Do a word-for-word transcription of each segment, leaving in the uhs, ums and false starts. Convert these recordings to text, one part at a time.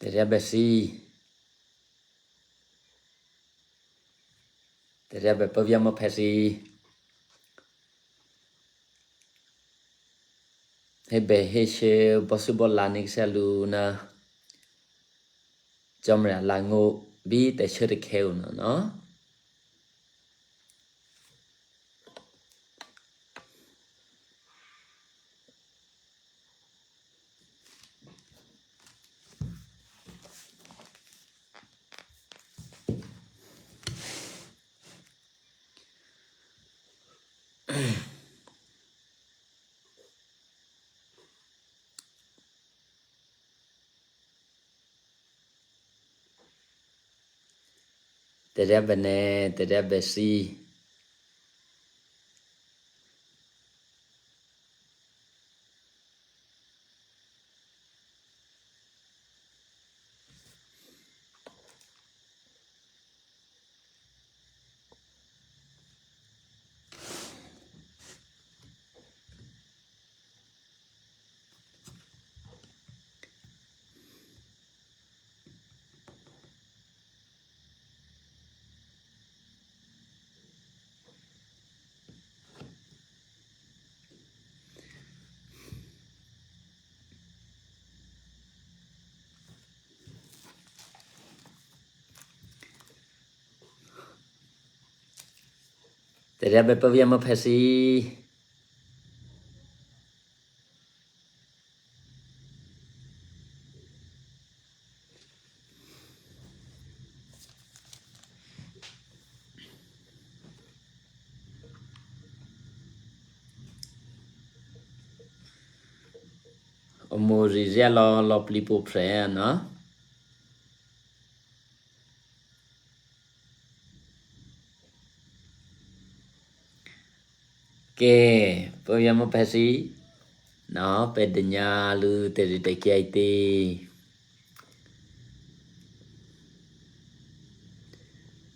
Teriabe si. Teriabe paviamo pesi. Hebe heshe bosu bola nik saluna. Jomra lango bi te shirikeu no, no? Teriabe ne, teriabe si. Teriabe paviamo pesi. Omori ria lo lo plipo prea, no? Ke, paviamo pesi. No, pedenya lu teri te kiai te.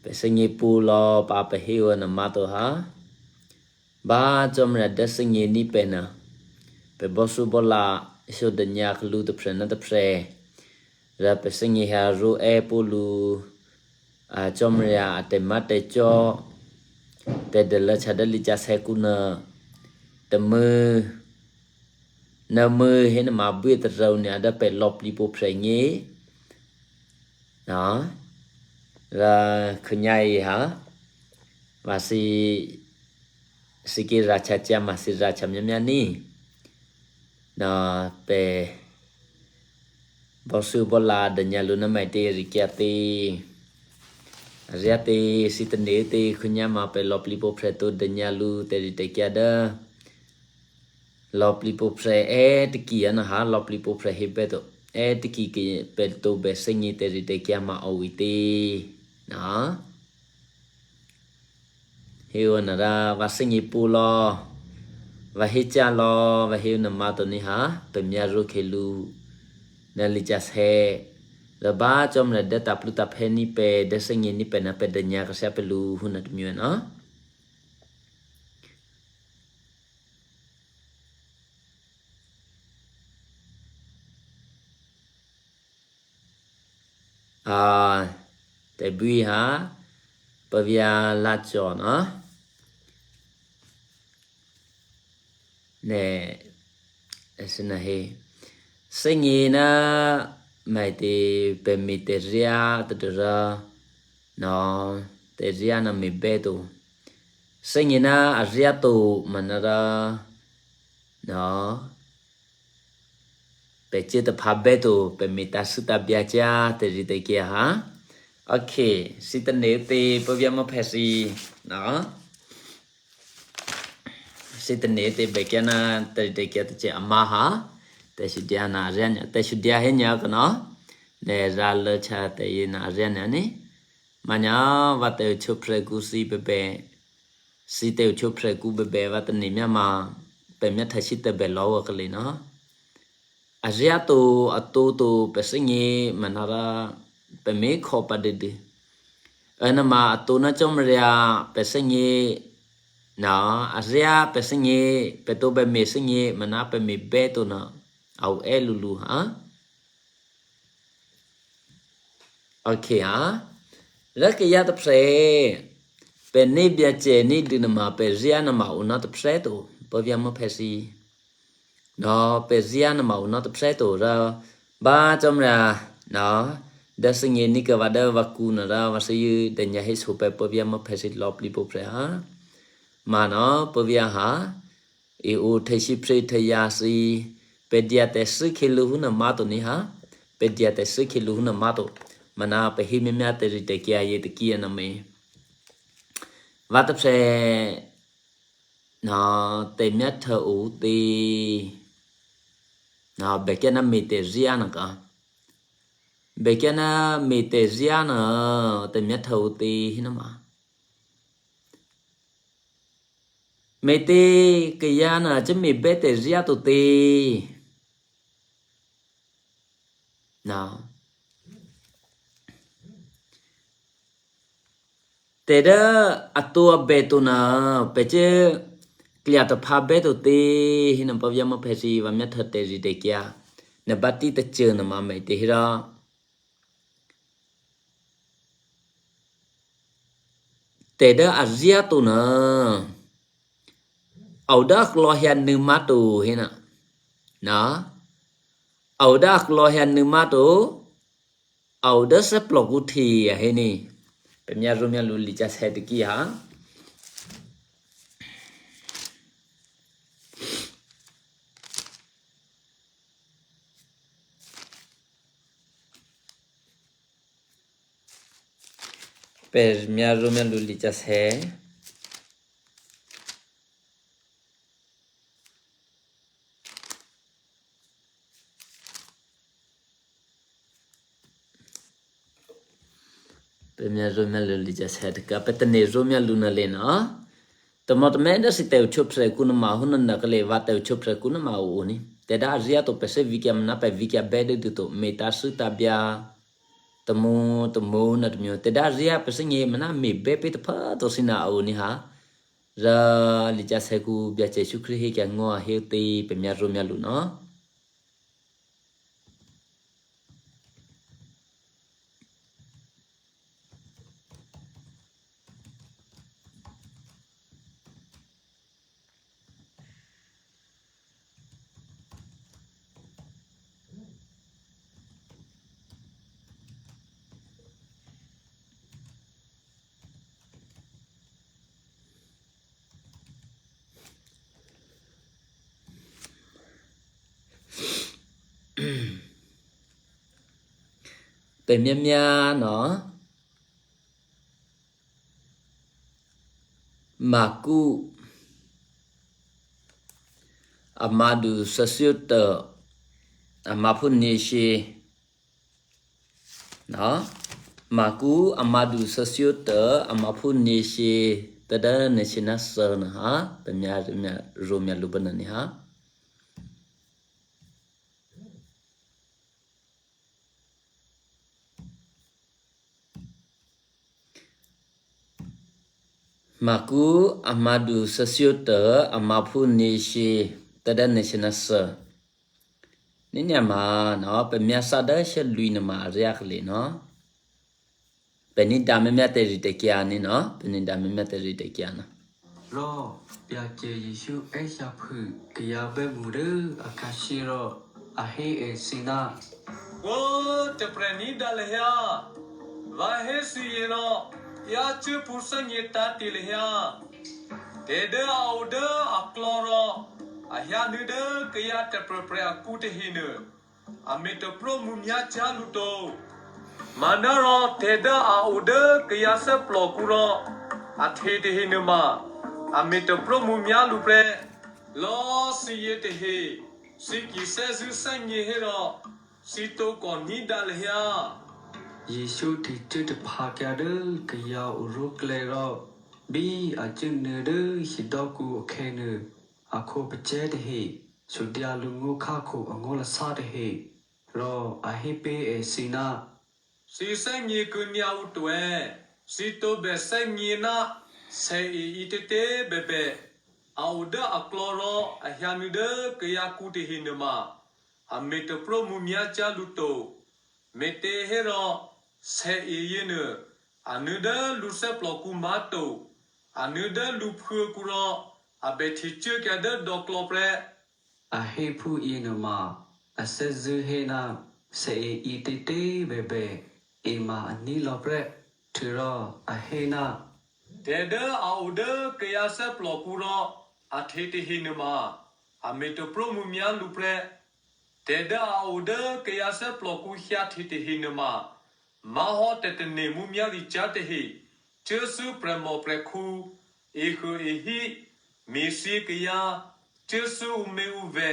Pesengi pulo pa pehiwa na mato ha. Ba jomra desengi ni pena. Pe bosu bola iso denya kelu te pre na te pre. Ra pesengi ha ru e pulu. A jomra a te mate cho. Te de la cha de li cha se kuna. Te mu. Na mu he na ma bu te rau ni ada pe lop li po pre ngi. Na. Ra kunyai ha. Masi siki racha cha masi racha mya mya ni. Na pe bosu bola de nyalu na mai te rikiate. Riate si tende te kunya ma pe lop li po pre to de nyalu te ri te kia da. Lop li po pre e te kia na ha lop li po pre he pe to. E te ki ke pe to be sengi te ri te kia ma o wi te. Na. Hiu na ra va sengi pulo, va hicha lo, va hiu na mato ni ha, pe mia ru ke lu, na li jas he, ra ba chom ra de tap lu tap he ni pe, de sengi ni pe na pe de nya ka sia pe lu hu na tu miu na. A, te bui ha, pavia lacho na. Ne, esina he. Sengina mai te pemi te ria te dora. No, te ria na mi beto. Sengina a ria to manara. No. Peceta pabeto, pemita suta biacha, te rite kia ha. Ok, sita ne te pavia mo pesi, no. Sita ne te bekiana, te rite kia te che amaha. Te sudia na rianya, te sudia henya kono. Ne ralo cha te na rianya ni. Manya vate chupre kusi bebe. Si te ucho pre ku bebe va te ni mia ma pe mia ta si te be lo wa kali no. A ria to a to to pe sengi manara pe me kho pa de de. Ena ma a to na chom ria pe sengi na a ria pe sengi pe to be me sengi mana pe me be to na. Au e lulu ha. Oke a. Reke ya tepse. Pe ni biace ni dinema pe zia nama una tepse tu. Pe via mo pesi. No, pe zia nama una tepse tu. Ra ba comra. No. Da sengi ni ke vada vaku na ra vasa yu da nya his hupe pe via mo pesi lop li po pre ha. Ma no, pe via ha. I u te si pre te ya si. Pe dia te si ke lu huna mato ni ha. Pe dia te si ke lu huna mato. Mana pe hi me mia te ri te kia ye te kia na me. Vata pre na te mia te u te. Na be ke na me te zia na ka. Be ke na me te zia na te mia te u te hina ma. Me te ke ya na che me be te zia to te. Na. Te da atua be to na, pe che klia to pa be to te, hina pa via ma pe si va mia te te zi te kia. Na ba ti te che na ma me te hira. Te da azia to na. Au da klo hia nu ma to hina. Na. Au da klo hia nu ma to. Au da se plo ku thi a hini. Pe mia ru mia lu li cha se de ki ha. Pe mia ru mia lu li cha se. Pe mia ru mia lu li cha se de ka pe te ne ru mia lu na le na. Te mo te me da si te u chup se ku na ma hu na na ka le va te u chup se ku na ma u ni. Te da azia to pe se vi kia na pe vi kia be de du to me ta su ta bia. Te mo te mo na te mio. Te da azia pe se nge me na me be pe te pa to si na u ni ha. Ra li cha se ku bia che shukri he kia ngo a he te pe mia ru mia lu no. Pe mia mia no. Maku Amadu Sasiuta Amapu Nishi. Na, maku Amadu Sasiuta Amapu Nishi tada Nishi Nasa na ha. Pe mia mia ru mia lu ba na ni ha. Maku Amadu Sasiuta Amapu Nishi tada Nishi Nasa. Ni nya ma no pe mia sa da she lui na ma riak li no. Pe ni da me mia te ri te kia ni no. Pe ni da me mia te ri te kia na. Ro, pia ke Yesu e sha phu ke ya be mu re a ka shi ro a he e si na. Wo te pre ni da le hia. Va he si ye no. Ya che pu sa nye ta ti le hia. Te de a u de a klo ro. A hia nu de ke ya te pre pre a ku te hi nu. A me te pro mu mia cha lu to. Mana ro te da a u de ke ya se plo ku ro. A the te hi nu ma. A me te pro mu mia lu pre. Lo si ye te he. Si ki se zu se nge he ro. Si to ko ni da le hia. Yesu te che te pa kya de ke ya u ru kle ro. Bi a che ne de si do ku o ke ne. A ko pe che te he. Su dia lu ngu ka ko o ngo la sa te he. Ro a he pe e si na. Si se ngi ku nia u tue. Si to be se ngi na. Se i i te te be be. A u de a klo ro a hia nu de ke ya ku te he ne ma. A me te pro mu mia cha lu to. Me te he ro. Sɛ i yinɨ, anɨdɛ lusɛplɔku matto, anɨdɛ luphɨ kuro, abɛthichɨ kɛdɛ dɔklɔprɛ. Ahephu yinuma, asɛzü hena, sɛ i itete bɛbɛ, ima anilɔprɛ, tiro ahena. Tɛdɛ aodɛ keyasɛplɔku rɔ, athetehinuma, ametopromumia luprɛ. Tɛdɛ aodɛ keyasɛplɔku hia thetehinuma, mahɔ tɛtɛne mumia richa tehe, chesü prɛmɔ prɛku, ehö ehi, mesi keya, chesü ume uvɛ,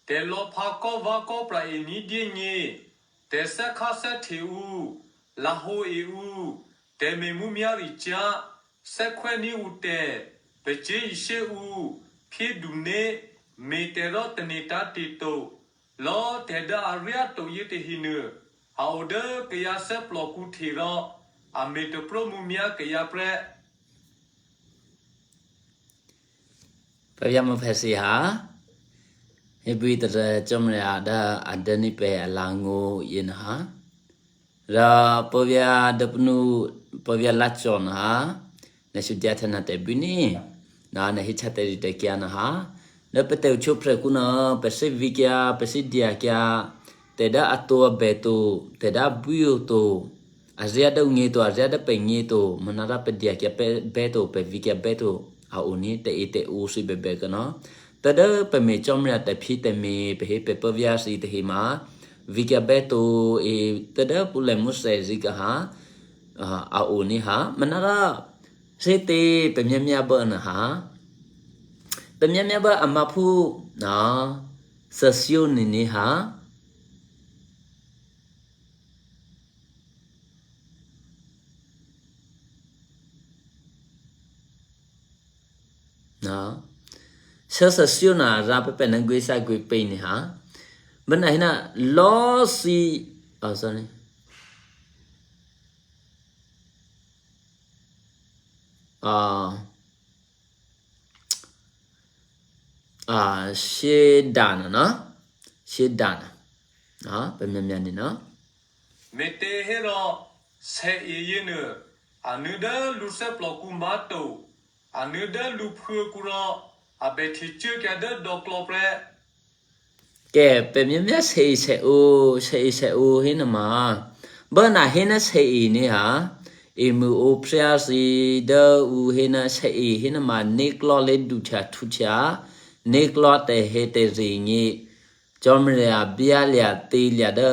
tɛlɔ pakɔ vakɔ pra eni die nye, tɛsɛ kasɛ te u, laho e u, tɛme mumia richa, sɛkwɛni utɛ, pece ishe u, pie dumne, me tɛrɔ tɛneta teto, lɔ tɛdɛ aria to yetehinɨ, aodɛ keyasɛplɔku therɔ, ametopromumia keyaprɛ. Pavia mo phesi ha. Ibu ita da chomre ada ada ni pe alango yin ha. Ra pavia da penu pavia lachon ha. Na sudia tana te bini. Na na hicha te di te kia na ha. Da pe te uchu pre kuna pe se vikia pe se dia kia. Te da ato beto te da buyo to. Azia da ungeto, azia da pengeto, manara pe dia kia pe beto, pe vikia beto, a uni te ite usi bebe kana. Tada pe me chomria te phi te me pe he pe pe via si te hima, vikia beto e tada pule muse zika ha, a a uni ha, manara se te pe mia mia ba na ha, pe mia mia ba amapu na sasio ni ni ha. Na. Sasa siona ra pepe na gwe sa gwe pe ini ha. Bena hina lo si, oh, sorry. Ah. Ah, shedana na. Shedana. Na, pe mia mia ni na. Mete hero se iyene, anida luseplo kumato, anida luphe kuro, abetiche kede doklo pre. Ke pe mia mia se i se u, se i se u hina ma. Bena hina se i ni ha. Imu u pria si da u hina se i hina ma niklo le ducha tucha. Niklo te he te ringi. Chomre a bia lia te lia da.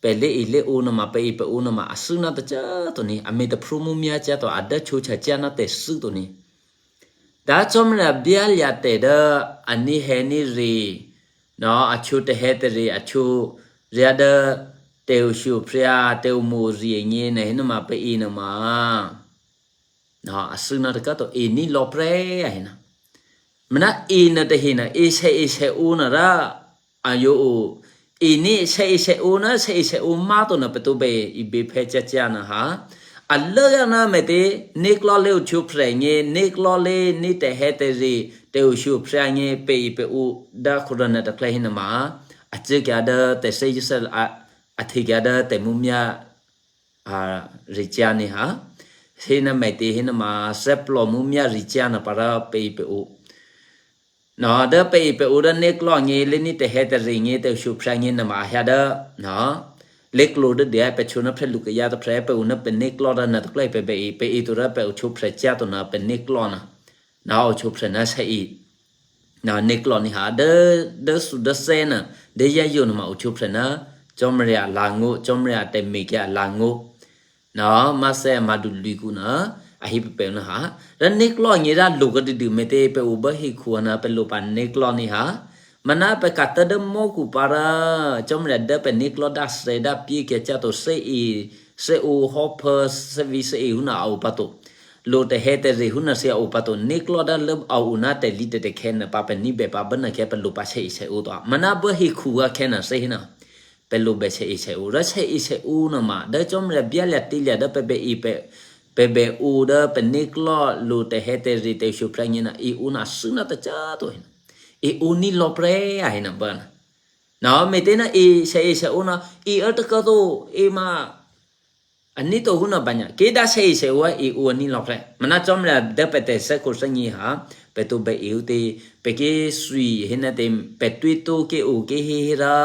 Pe le i le u na ma pe i pe u na ma asu na ta cha to ni, a me ta prumu mia cha to, a da cho cha cha na te su to ni. Da chom na bia lia te da ani he ni ri. No, a chu te he te ri, a chu ria da te u shu pria, te u mu ri e ngi na he na ma pe i na ma. Na, asu na te ka to, ini lo pre a hina. Mena ina te hina, i se, i se u na ra, ayo u. Ini se, i se u na, se, i se u ma to na pe tu be, i be pe cha cha na ha. A lo ya na me te, niklo le u chu pre nge, niklo le ni te he te ri, te u shu pre nge, pe i pe u, da kuro na ta kle hina ma. A che kya da, te se ju se, a, a te kya da, te mu mia, a, richiani ha. Hina meti hina ma seplo mumia richiana para pe i pe u. No, da pe i pe u da neklo ngi le ni te he te ri ngi te shu pra ngi na ma hya da. No. Leklo de dia pe chuna pre luke ya da pre pe u na pe neklo da na te kle pe be i pe i tu da pe u chu pre chia to na pe neklo na. Na o chu pre na se i. Na neklo ni ha de, de su de se na, de ya yo na ma o chu pre na, chomre a lango, chomre a te me ke a lango. Na ma se ma du liku na, a hi pe pe na ha. Da neklo ni ra lu ga de du me te pe u ba hi ku na pe lu pa neklo ni ha. Mana pe ka ta de mo ku para, chomre de pe neklo da se da pi ke cha to se i, se u ho pe se vi se i u na au pa to. Lo te he te ri huna sia upato niklo da leb au una te li te te ken pa pe ni be pa bena ke pe lupa se i se u to. Mana be hi kua kena se hina. Pe lu be se i se u ra se i se u na ma. Da chom re bia lia ti lia da pe be i pe, pe be u da pe niklo lu te he te ri te shu pre ngi na i una su na ta cha to hina. I u ni lo pre a hina bana. Na me te na i se i se u na i er te ka to i ma. Ani to huna banya. Keda sei se wa i u ani lokre. Mana chom la de pete se kursa nyi ha. Petu be iu te peke sui hina te petu itu ke u ke hi hi ra.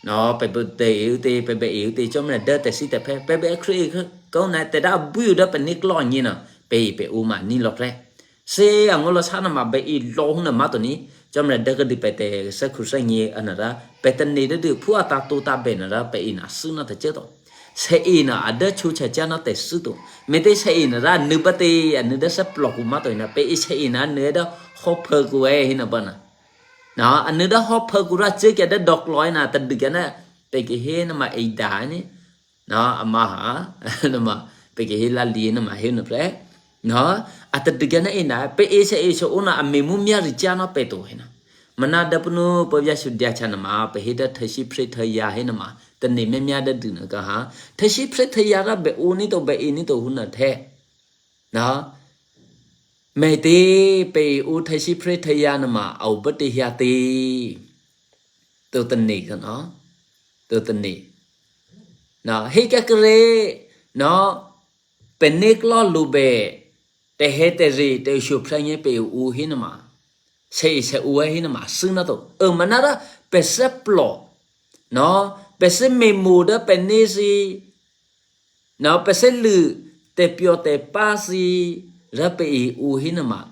No, pe bu te iu te pe be iu te chom la de te si te pe pe be kri kau na te da bu da pe nik lo nyi na. Pe i pe u ma ni lokre. Se angolo sana ma be i lo huna matoni, chom la daga di pete se kursa nyi anara, pete ni de di pua ta tu ta be nara pe ina suna ta cheto. Se ina ada chu cha cha na te suto. Mete se ina ra nu ba te anu da se plok ku mato ina pe i se ina nu da hop ku e hina bana. Na anu da hop ku ra che ke da dok lo ina ta digana pe ke he na ma e da ni. No, amaha, nama, peke hila li nama hina pre. No, ata digana ina, pe esa esa una ame mu mia ri chana pe to hina. Mana da punu pe vya su dia chana ma, pe hida tashi pre ta ya hina ma, ta ne me mia da dina ka ha. Tashi pre ta ya ra be uni to be ini to huna the. No, me te pe u tashi pre ta ya nama, au bete hia te. To te ne ka no. To te ne. No, he ka kre, no, pe nek lo lu be, te he te ri, te shu pranye pe u hinama. Se se u hinama, suna to. E manara, pe se plo. No, pe se me mu da pe ne si. No, pe se lu, te pio te pa si, ra pe i u hinama.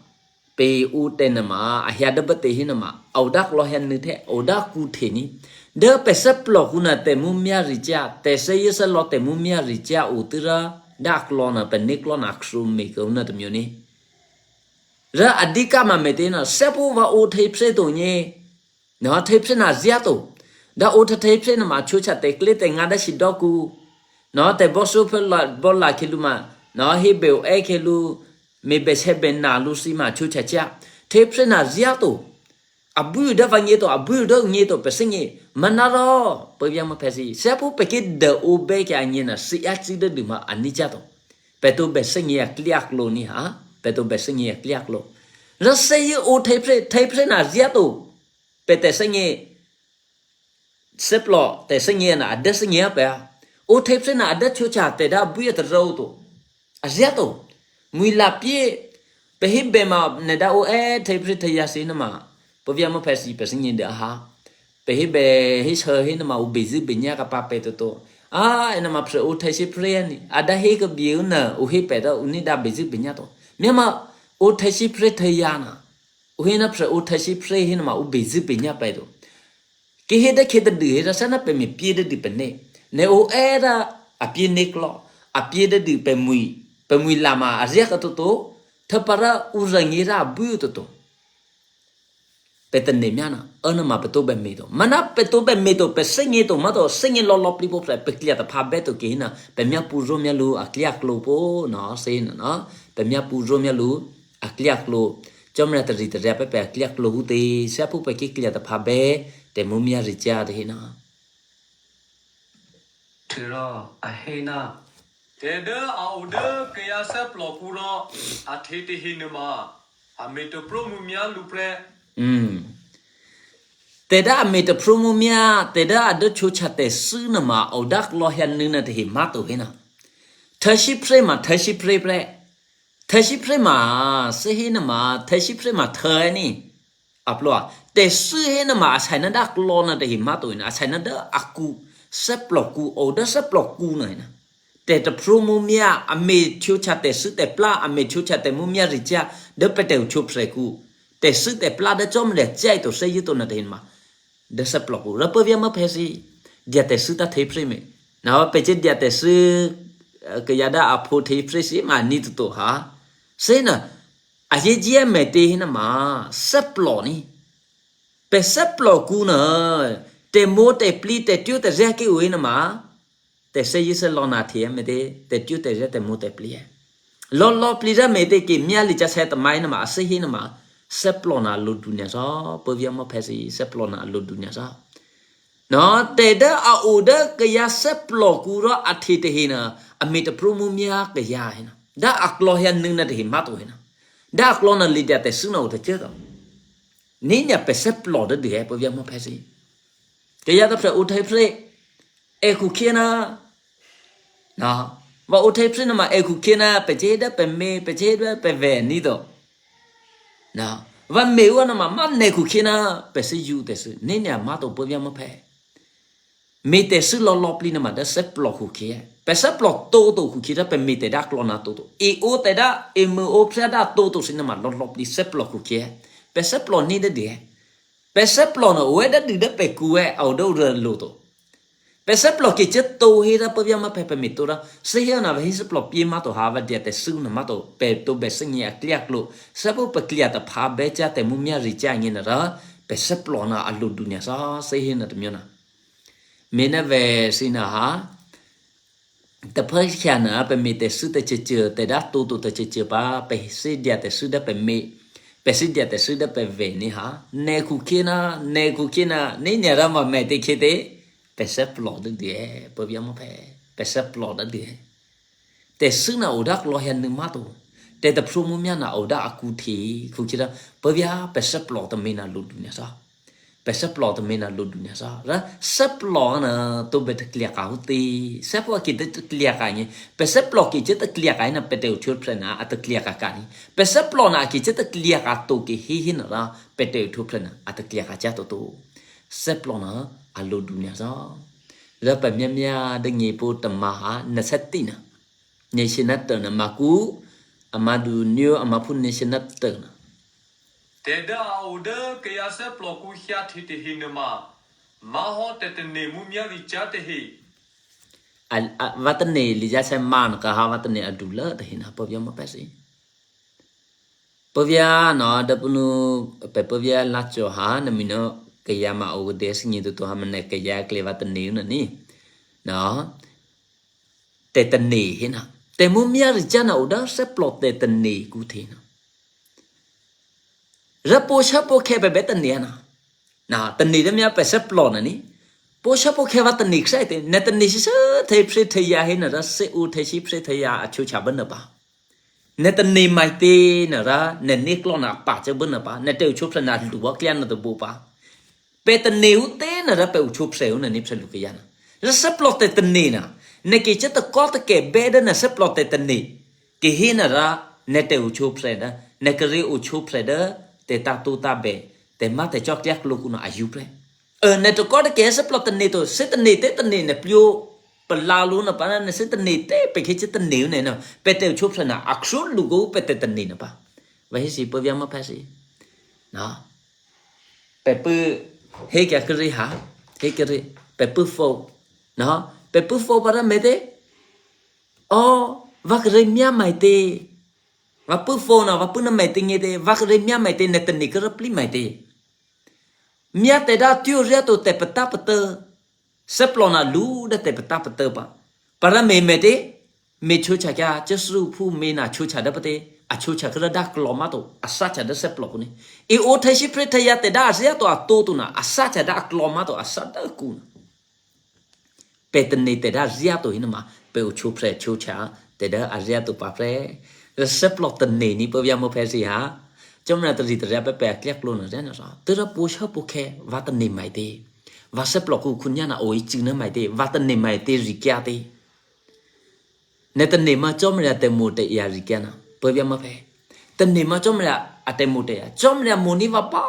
Pe u te nama, a hia da ba te hinama, au dak lo hia nu the, au dak ku the ni. Da pe se plo ku na te mu mia ri cha, te se ye se lo te mu mia ri cha u tu ra, dak lo na pe nik lo na ksu mi ke u na te mio ni. Ra a di ka ma me te na, se pu va u te pre to nye. No, te pre na zia to. Da u te te pre nama chu cha te kle te nga da shi do ku. No, te bo su pe la, bo la ke lu ma. No, he be u e ke lu, me be se be na lu si ma chu cha cha. Te pre na zia to. A bu da va nye to, a bu da nye to, pe se nye. Manaro, pe vya ma pe si. Se pu pe ke da u be ke a nye na, si a si da du ma a ni cha to. Pe to be se nye a kli a klo ni ha. Pe to be se nye a kli a klo. Ra se ye u te pre, te pre na zia to. Pe te se nye, se plo, te se nye na, a da se nye a pe a. U te pre na, a da chu cha te da bu ya te ro to. A zia to. Mui la pie, pe hi be ma ne da u e te pre te ya si na ma. Pe vya ma pe si pe se nye da ha. Pe hi be hi se hi na ma u be zi be nya ka pa pe to to. A, e na ma pre u te si pre ya ni. A da hi ka bi u na, u hi pe da u ni da be zi be nya to. Mia ma u te si pre te ya na. U hina pre u tashi pre hina ma u be zi be nya pe do. Ke he da ke da du he da sana pe me pie da du pe ne. Ne u e da a pie ne klo. A pie da du pe mui. Pe mui lama a zia ka to to. Ta para u ra ngi ra bu to to. Pe te ne mia na. Ana ma pe to be me to. Mana pe to be me to pe se nge to ma to se nge lo lo pli po pre pe klia ta pa be to ke hina. Pe mia pu zo mia lu a klia klo po na se na na. Pe mia pu zo mia lu a klia klo. Chom ra ta ri ta ria pe pe a klia klo hu te, sa pu pe ki klia ta pa be, te mu mia ri cha te hina. Tira a hina. Te da a u da ke ya sa plo ku ro, a te te hina ma. A me to pro mu mia lu pre. Mm. Te da a me to pro mu mia, te da a da cho cha te su na ma, o da klo hia nu na te hi ma to hina. Tashi pre ma, tashi pre pre. Tashi pre ma, se hina ma, tashi pre ma ta ni. A plo a. Te su hina ma, a sai na da klo na te hi ma to hina, a sai na da a ku, se plo ku, o da se plo ku na hina. Te te pro mu mia, a me cho cha te su te pla, a me cho cha te mu mia ri cha, da pe te u cho pre ku. Te su te pla da chom le cha to se yu to na te hina ma. Da se plo ku. Ra pe via ma pe si. Dia te su ta te pre me. Na wa pe che dia te su, eh, ke ya da a po te pre si ma ni to to ha. Se na, a ye jia me te hina ma, se plo ni. Pe se plo ku na, te mo te pli te tio te zia ke u hina ma. Te se yi se lo na te me te, te tio te zia te mo te pli e. Lo lo pli zia me te ke mia li cha se te mai na ma, se hina ma, se plo na lo dunia sa, pe via ma pe si, se plo na lo dunia sa. No, te da a u da ke ya se plo ku ro a te te hina, a me te pro mu mia ke ya hina. Da a klo hia nu na te hi ma to hina. Da a klo na li dia te su na u te che to. Ni nya pe se plo da di he pe via ma pe si. Ke ya da pre u te pre. E ku kiena. Na. Ва oteipsinama ekukiena pecheda peme pecheda peve nido. Na, va meuanama ma nekukiena pese yu tesu. Nene amato povia mo pe. Me tesu lo lopli nama da seplo kukie. Pe seplo toto kukie da pe me te da klona toto. E o te da e me o psa da toto sinama lo lopli seplo kukie. Pe seplo ni de de. Pe seplo no we da de de pe kue au do de loto. Pe seplo ke che to he da povia ma pe pe me to da. Se he na he seplo pie ma to ha va dia tesu na ma to pe to be se ngi a klia klo. Sepo pe klia ta pa be cha te mu mia ri cha ngi na da. Pe seplo na a lo dunia sa se he na te miona. Me na ve sina ha. Te pa kia na pe me tesu te che che te da to to te che che pa pe se dia tesu da pe me. Pe se dia tesu da pe ve ni ha. Nekukiena nekukiena ni nya ra ma me te ke te. Pe seplo de de povia mo pe. Pe seplo da de. Tesu na oda klo hia ni ma to. Te te pso mu mia na oda aku te. Kukie da povia pe seplo te me na lo dunia sa. Pe seplo te me na lo dunia sa. Ra seplo na to be te klia ka huti. Sepo ki te klia ka ni. Pe seplo ki che te klia ka na pe te uchur pre na a te klia ka ka ni. Pe seplo na ki che te klia ka to ki hi hi na ra pe te uchur pre na a te klia ka cha to to. Seplo na a lo dunia sa. Ra pe mia mia de ngi po te ma ha na setina. Nesenatana maku amadu nio amapun nesenatana. Te da a ode ke ya seplo ku hia te te hinema. Ma ho te te ne mu mia ri cha te he. Al a- vatane li ja se man ka ha vatane adula te hina povia ma pesi. Povia no da punu pe povia lacho ha na mino ke ya ma o de singi tu ha mene ke ya kle vatane na ni. No. Te te ne hina. Te mu mia ri cha na uda seplo te te ne ku te na. Ra po sha po ke be be te ne na. Na te ne de mia pe seplo na ni. Po sha po ke va te ne ksa te. Ne te ne si se te pre te ya hina ra se u te si pre te ya a chu cha ba na ba. Ne te ne mai te na ra ne ne klo na pa che ba na ba. Ne te u chu pre na lu wa klia na de bo ba. Pe te ne u te na ra pe u chu pre u na ni pre lu ke ya na. Ra seplo te te ne na. Ne ke che te ko te ke be de na seplo te te ne. Ke hina ra ne te u chu pre da. Ne ke ri u chu pre da. Te ta tu ta be. Te ma te chok liak lu ku na a yu pre. E, ne to ko de ke seplo te ne to. Se te ne te te ne ne plio. Pe la lu na pa na ne se te ne te pe ke che te ne u ne na. Pe te u chu pre na. A ksu lu go pe te te ne na pa. Va hi si pe via ma pa si. Na. Pe pu he ke kri ha. He ke ri. Pe pu fo. Na. Pe pu fo para me te. O, va kre mia mai te. Va pu fo na, va pu na mai te nge te. Va kre mia mai te ne te ne kre pli mai te. Mia te da tiu ria to te peta peta. Seplo na lu da te peta peta pa. Para me me te. Me chu cha kya che su pu me na chu cha da pa te. A chu cha kre da klo ma to. A sa cha da seplo ku ni. I o te si pre te ya te da ria to a to tu na. A sa cha da klo ma to. A sa da ku na. Pe te ne te da ria to hina ma. Pe u chu pre chu cha. Te da a ria to pa pre. Re seplo te ne ni pe via mo pe si ha. Chom na te ri te ria pe pe a klia klo na ria na sa. Te ra po sha po ke. Va te ne mai te. Va seplo ku kunya na o i chi na mai te. Va te ne mai te ri kya te. Ne te ne ma chom ria te mo te ya ri kya na. Pe via mo pe. Te ne ma chom ria a te mo te ya. Chom ria mo ni va pa.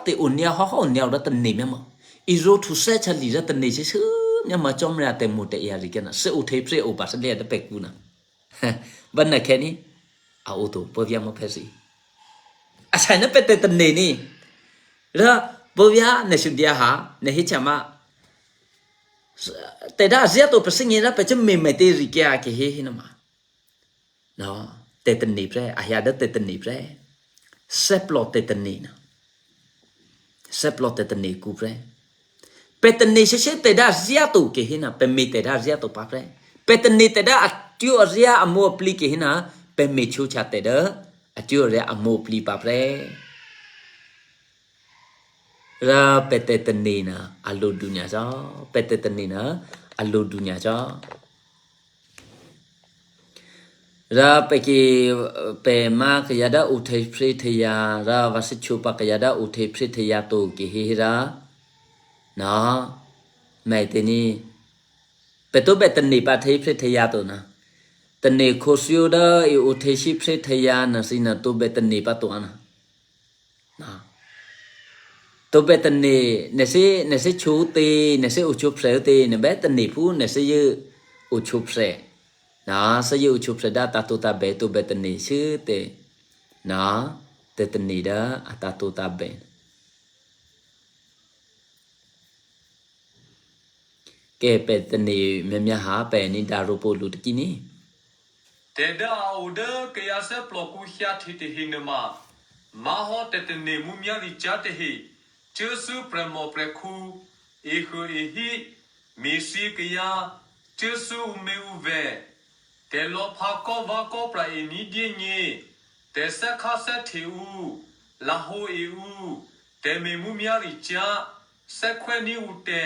Te o nia ha ha o nia ra te ne mia ma. I ro tu se cha li ra te ne se se. Nia ma chom ria te mo te ya ri kya na. Se o te pre o pa se le te pe ku na. Ba na ke ni. A o to. Pe via mo pe si. A sa na pe te te ne ni. Ra povia ne su dia ha, ne hi chama. Te da zia to pe singi ra pe che me me te ri kia ke he hi na ma. No, te te ni pre, a hia da te te ni pre. Seplo te te ni na. Seplo te te ni ku pre. Pe te ni se se te da zia to ke hi na, pe me te da zia to pa pre. Pe te ni te da a tio zia a mo pli ke hi na, pe me chu cha te da, a tio zia a mo pli pa pre. Ra pe te te ni na a lo dunya cha, pe te te ni na a lo dunya cha. Ra pe ki pe ma ke ya da u te pre te ya, ra va se chu pa ke ya da u te pre te ya to ke hi ra. Na, mai te ni. Pe to pe te ni pa te pre te ya to na. Tene kosio da i o te si pre te ya na si na to be tene pa to ana. Na. To be tene ne se, ne se chu te, ne se o chu pre te, ne be tene pu, ne se ye o chu pre. Na, se ye o chu pre da ta to ta be to be tene si te. Na, te tene da a ta to ta be. Ke pe tene me mia ha pe ni da ro po lu te kini. Te da a o de ke ya se plo ku hia te te hi ne ma. Ma ho te tene mu mia ri cha te hi. Che su pre mo pre ku. E ho e hi. Mi si ke ya. Che su u me u ve. Te lo pa ko va ko pra e ni die nye. Te se ka se te u. La ho e u. Te me mu mia ri cha. Se kue ni u te.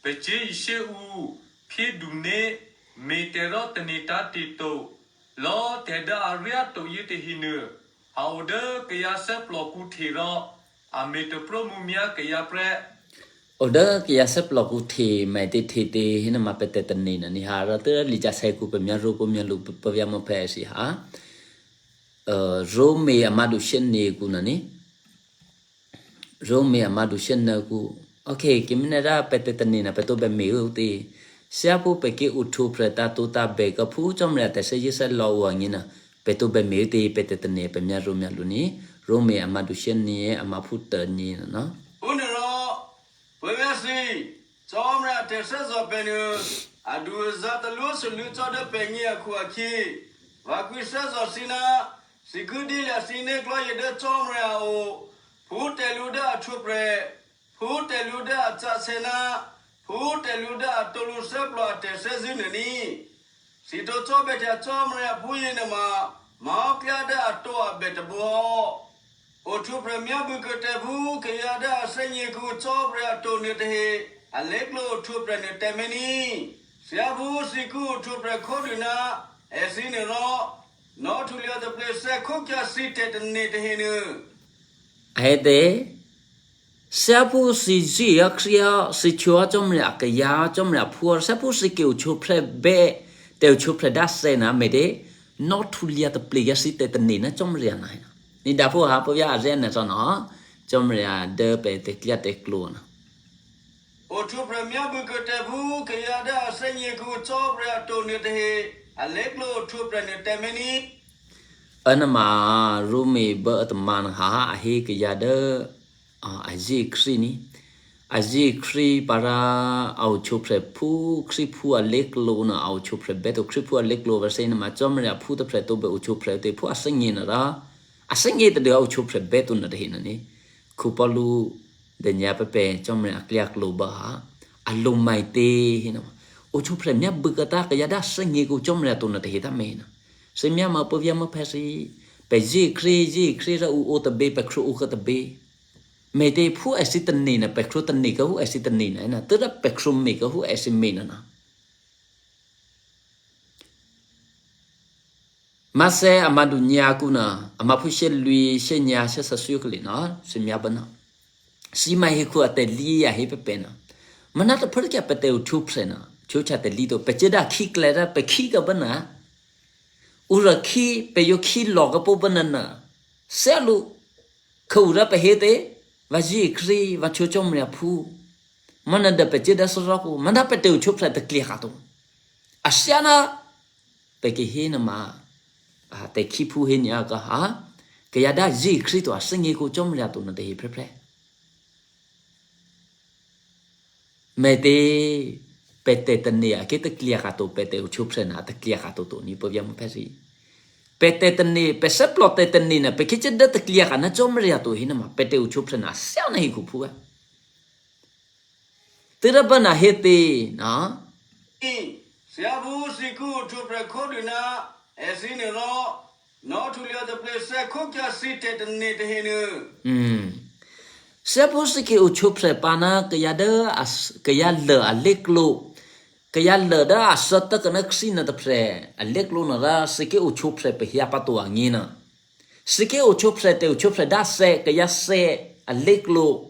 Pe che i she u. Pi du ne. Me te ro te ni ta ti to. Lo te da a ria to ye te hi ne. A o de ke ya se plo ku te ro. A me te pro mu mia ke ya pre. O de ke ya se plo ku te me te te te hi ne ma pe te te ni na ni ha ra te li ja se ku pe mia ro ku mia lu pe, pe via mo pe si ha. Eh, Rome a ma du shen ni ku na ni. Rome a ma du shen na ku. Ok, ke mi ne ra pe te te ni na pe to be me u te. Sia pu pe ke u tu pre ta tu ta be ka pu chom re te se ye se lo wa ngi na. Pe to be me u te pe te te ni pe mia ro mia lu ni. Rome a ma du shen ni a ma pu te ni na no. Unero, pwe mia si, chom re a te se zo pe nu, a du za ta lu su lu cho de pe ngi a ku a ki. Va ku se zo si na, si ku di la si ne klo ye de chom re a o. Pu te lu de a chu pre. Pu te lu de a cha se na. Pu te lu de a to lu se plo a te se zu ne ni. Si to cho be te a chom re a pu ye ne ma. Ma o kya de a to a be te bo. O chu pre mia bu ke te bu ke ya de a se nyi ku cho pre a to ne te he. A le klo o chu pre ne te me ni. Sia bu si ku o chu pre ko du na. E si ne ro. No tu lio te ple se ko kya si te te ne te he ne. A e te. Sia bu si zi ya kri ya si chu a chom re a ke ya chom re a pu a. Sia bu si ke o chu pre be. Te o chu pre da se na me de. No tu lia te ple ya si te te ne na chom re a na. Ni da pu ha pu ya a ze na so no. Chom re a de pe te kya te klo na. O chu pre mia bu ke te bu ke ya da se nyi ku cho pre a to ne te he. A le klo o chu pre ne te me ni. Ana ma Rumi ba at man ha a he ke ya da a, a ji kri ni. A ji kri para a o chu pre pu kri pu a le klo na a o chu pre be to kri pu a le klo va se na ma chom re a pu te pre to be o chu pre te pu a se nyi na ra. A se nyi te de a o chu pre be to na te he na ni. Ku pa lu de nya pe pe chom re a kli a klo ba ha. A lo mai te hi na. O chu pre mia bu ka ta ka ya da se ngi ku chom re a to na te hi ta me na. Se mia ma po via ma pe si. Pe ji kri, ji kri ra u o ta be pe kru u ka ta be. Me te pu e si ta ni na pe kru ta ni ka hu e si ta ni na na. Te ra pe kru me ka hu e si me na na. Ma se a ma du nya ku na, a ma pu she lui she nya she sa su kli na, se mia ba na. Si ma hi ku a te li a hi pe pe na. Ma na ta per kya pe te u chu pre na, chu cha te li do pe che da ki kle ra pe ki ka ba na. U ra ki pe yo ki lo ka po ba na na. Se lu ka u ra pe he te, va ji kri, va chu chom ria pu. Ma na da pe che da so ra ku, ma na pe te u chu pre te kli ka to. A sia na Peke hina ma, a, te kipu hinya ka ha, ke ya da ji Kristo a sengi ku chom ria tu na te hi pre pre. Me te, pe te teni a ke te klia ka tu, pe te u chu pre na te klia ka tu tu ni po via mo pe si. Pe te teni, pe se plo te teni na, pe ke che da te klia ka na chom ria tu hina ma, pe te u chu pre na sia na hi ku pu a. Tira bana hete na. Siabu siku tu pre kodu na, esini ro, no tu lio te pre se kokya si te ne te henu. Mm. Siabu siki u chu pre pana ke ya de as, ke ya le a leklo. Ke ya le da asata ke na ksina te pre a leklo na ra siki u chu pre pe hia pa tu angina. Sike u chu pre te u chu pre da se ke ya se a leklo.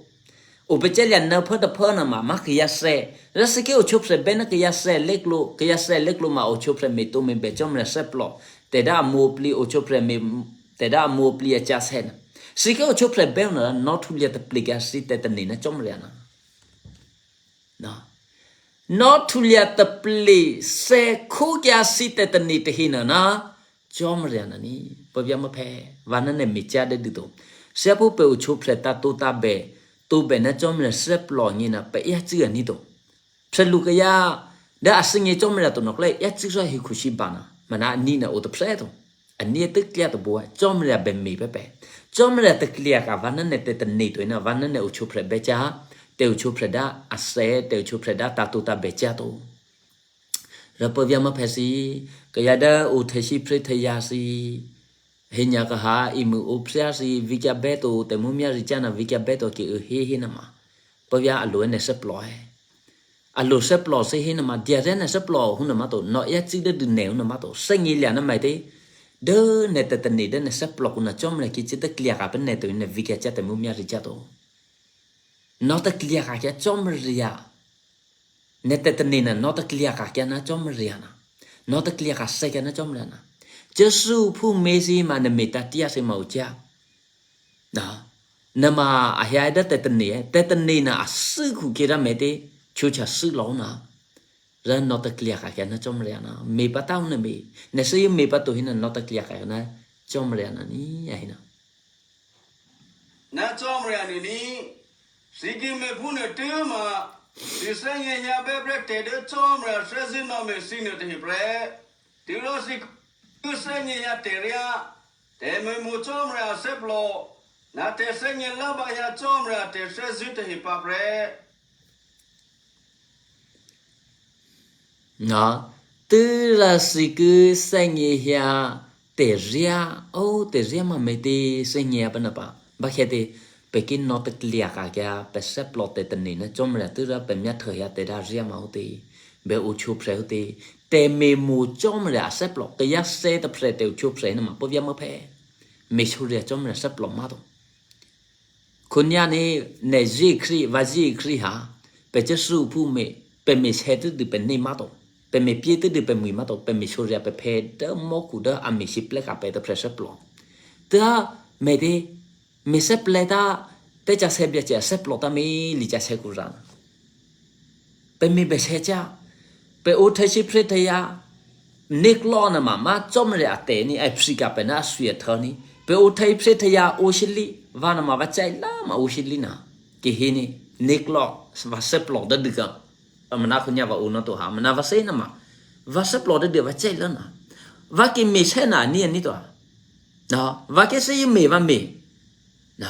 Ubecel ya na pha da pha na ma ma kya se. Ra si ke uchup se ben kya se lek lu, kya se lek lu ma uchup se me tu me be chom re seplo. Te da mo pli uchup re me, te da mo pli ya cha sen. Si ke uchup se ben na no thulia te pli kya si te te ni na chom re na. Na. No thulia te pli se khu kya si te te ni te hina na. Chom re na ni. Pa bia ma phe. Va na ne mi cha de du to. Sia pu pe uchup se ta tu ta be. Tu be na chom re seplo ni na pe ya chi ni to. Pse lu ka ya, da asing ye chom ra to nok le, ya chi sa hi khu shi ba na. Mana ni na o to pse to. Ani te klia to bua, chom ra be mi pe pe. Chom ra te klia ka va na ne te te ni to ina, va na ne uchup re be cha, te uchup re da ase, te uchup re da ta tu ta be cha to. Ra pa via ma phe si, ka ya da u the shi pre the ya si. He nya ka ha i mu u pse si vi kya be to, te mu mya ri cha na vi kya be to ki u he he na ma. Pa via a lu ne seplo e. A lu seplo si he na ma, dia re ne seplo hu na ma to, no ya chi de du ne hu na ma to, se ngi lia na mai te. De ne te te ni de ne seplo ku na chom le ki chi te klia ka pe ne to ne vi kya cha te mu mya ri cha to. No te klia ka kya chom ria. Ne te te ni na no te klia ka kya na chom ria na. No te klia ka se kya na chom ria na. Jesu pu me si ma ne me ta tia si ma u cha. Na. Na ma a hia da te te ni e. Te te ni na a su ku ki ra me te chu cha su lo na. Ra no te klia ka kya na chom ria na. Me pa ta u na me. Ne se yu me pa to hi na no te klia ka kya na chom ria na ni a hi na. Na chom ria ni ni, si ki me pu ne tu ma, si se nye nya be bre te de chom ria se zi no me si ne te hi bre. Tu ro si ku se nye nya te ria, te me mu chom ria seplo, na te se nye la ba ya chom ria te se zi te hi pa bre. Na, tu ra si ku se nye hia te ria, o te ria ma me te se nye apa na pa. Ba khe te, pe ki no te klia ka kya, pe seplo te te ni na chom ria tu ra pe mya tho hia te ra ria ma u te, be u chup se u te, te me mu chom ria seplo, ke ya se te pre te u chup se na ma, pa via ma phe. Me su ria chom ria seplo ma to. Kunya ni ne zi kri, va zi kri ha, pe che su pu me, pe me se tu du pe ni ma to, pe me pie tu du pe mui ma to, pe me su ria pe pe de mo ku de a me si ple ka pe de pre seplo. Ta me de, me se ple ta, te cha se bia cha seplo ta me li cha se ku ran. Pe mi be se cha. Pe u the shi pre te ya. Nik lo na ma ma chom re a te ni ai psi ka pe na su ye tho ni. Pe u the pre te ya u shi li. Va na ma va chai la ma u shi li na. Ki hi ni. Nik lo. Va seplo de du ka. Ma na ku nya va u no to ha. Ma na va se na ma. Va seplo de du va chai la na. Va ki mi se na ni ni to ha. Na. Va ke se yi me va me. Na.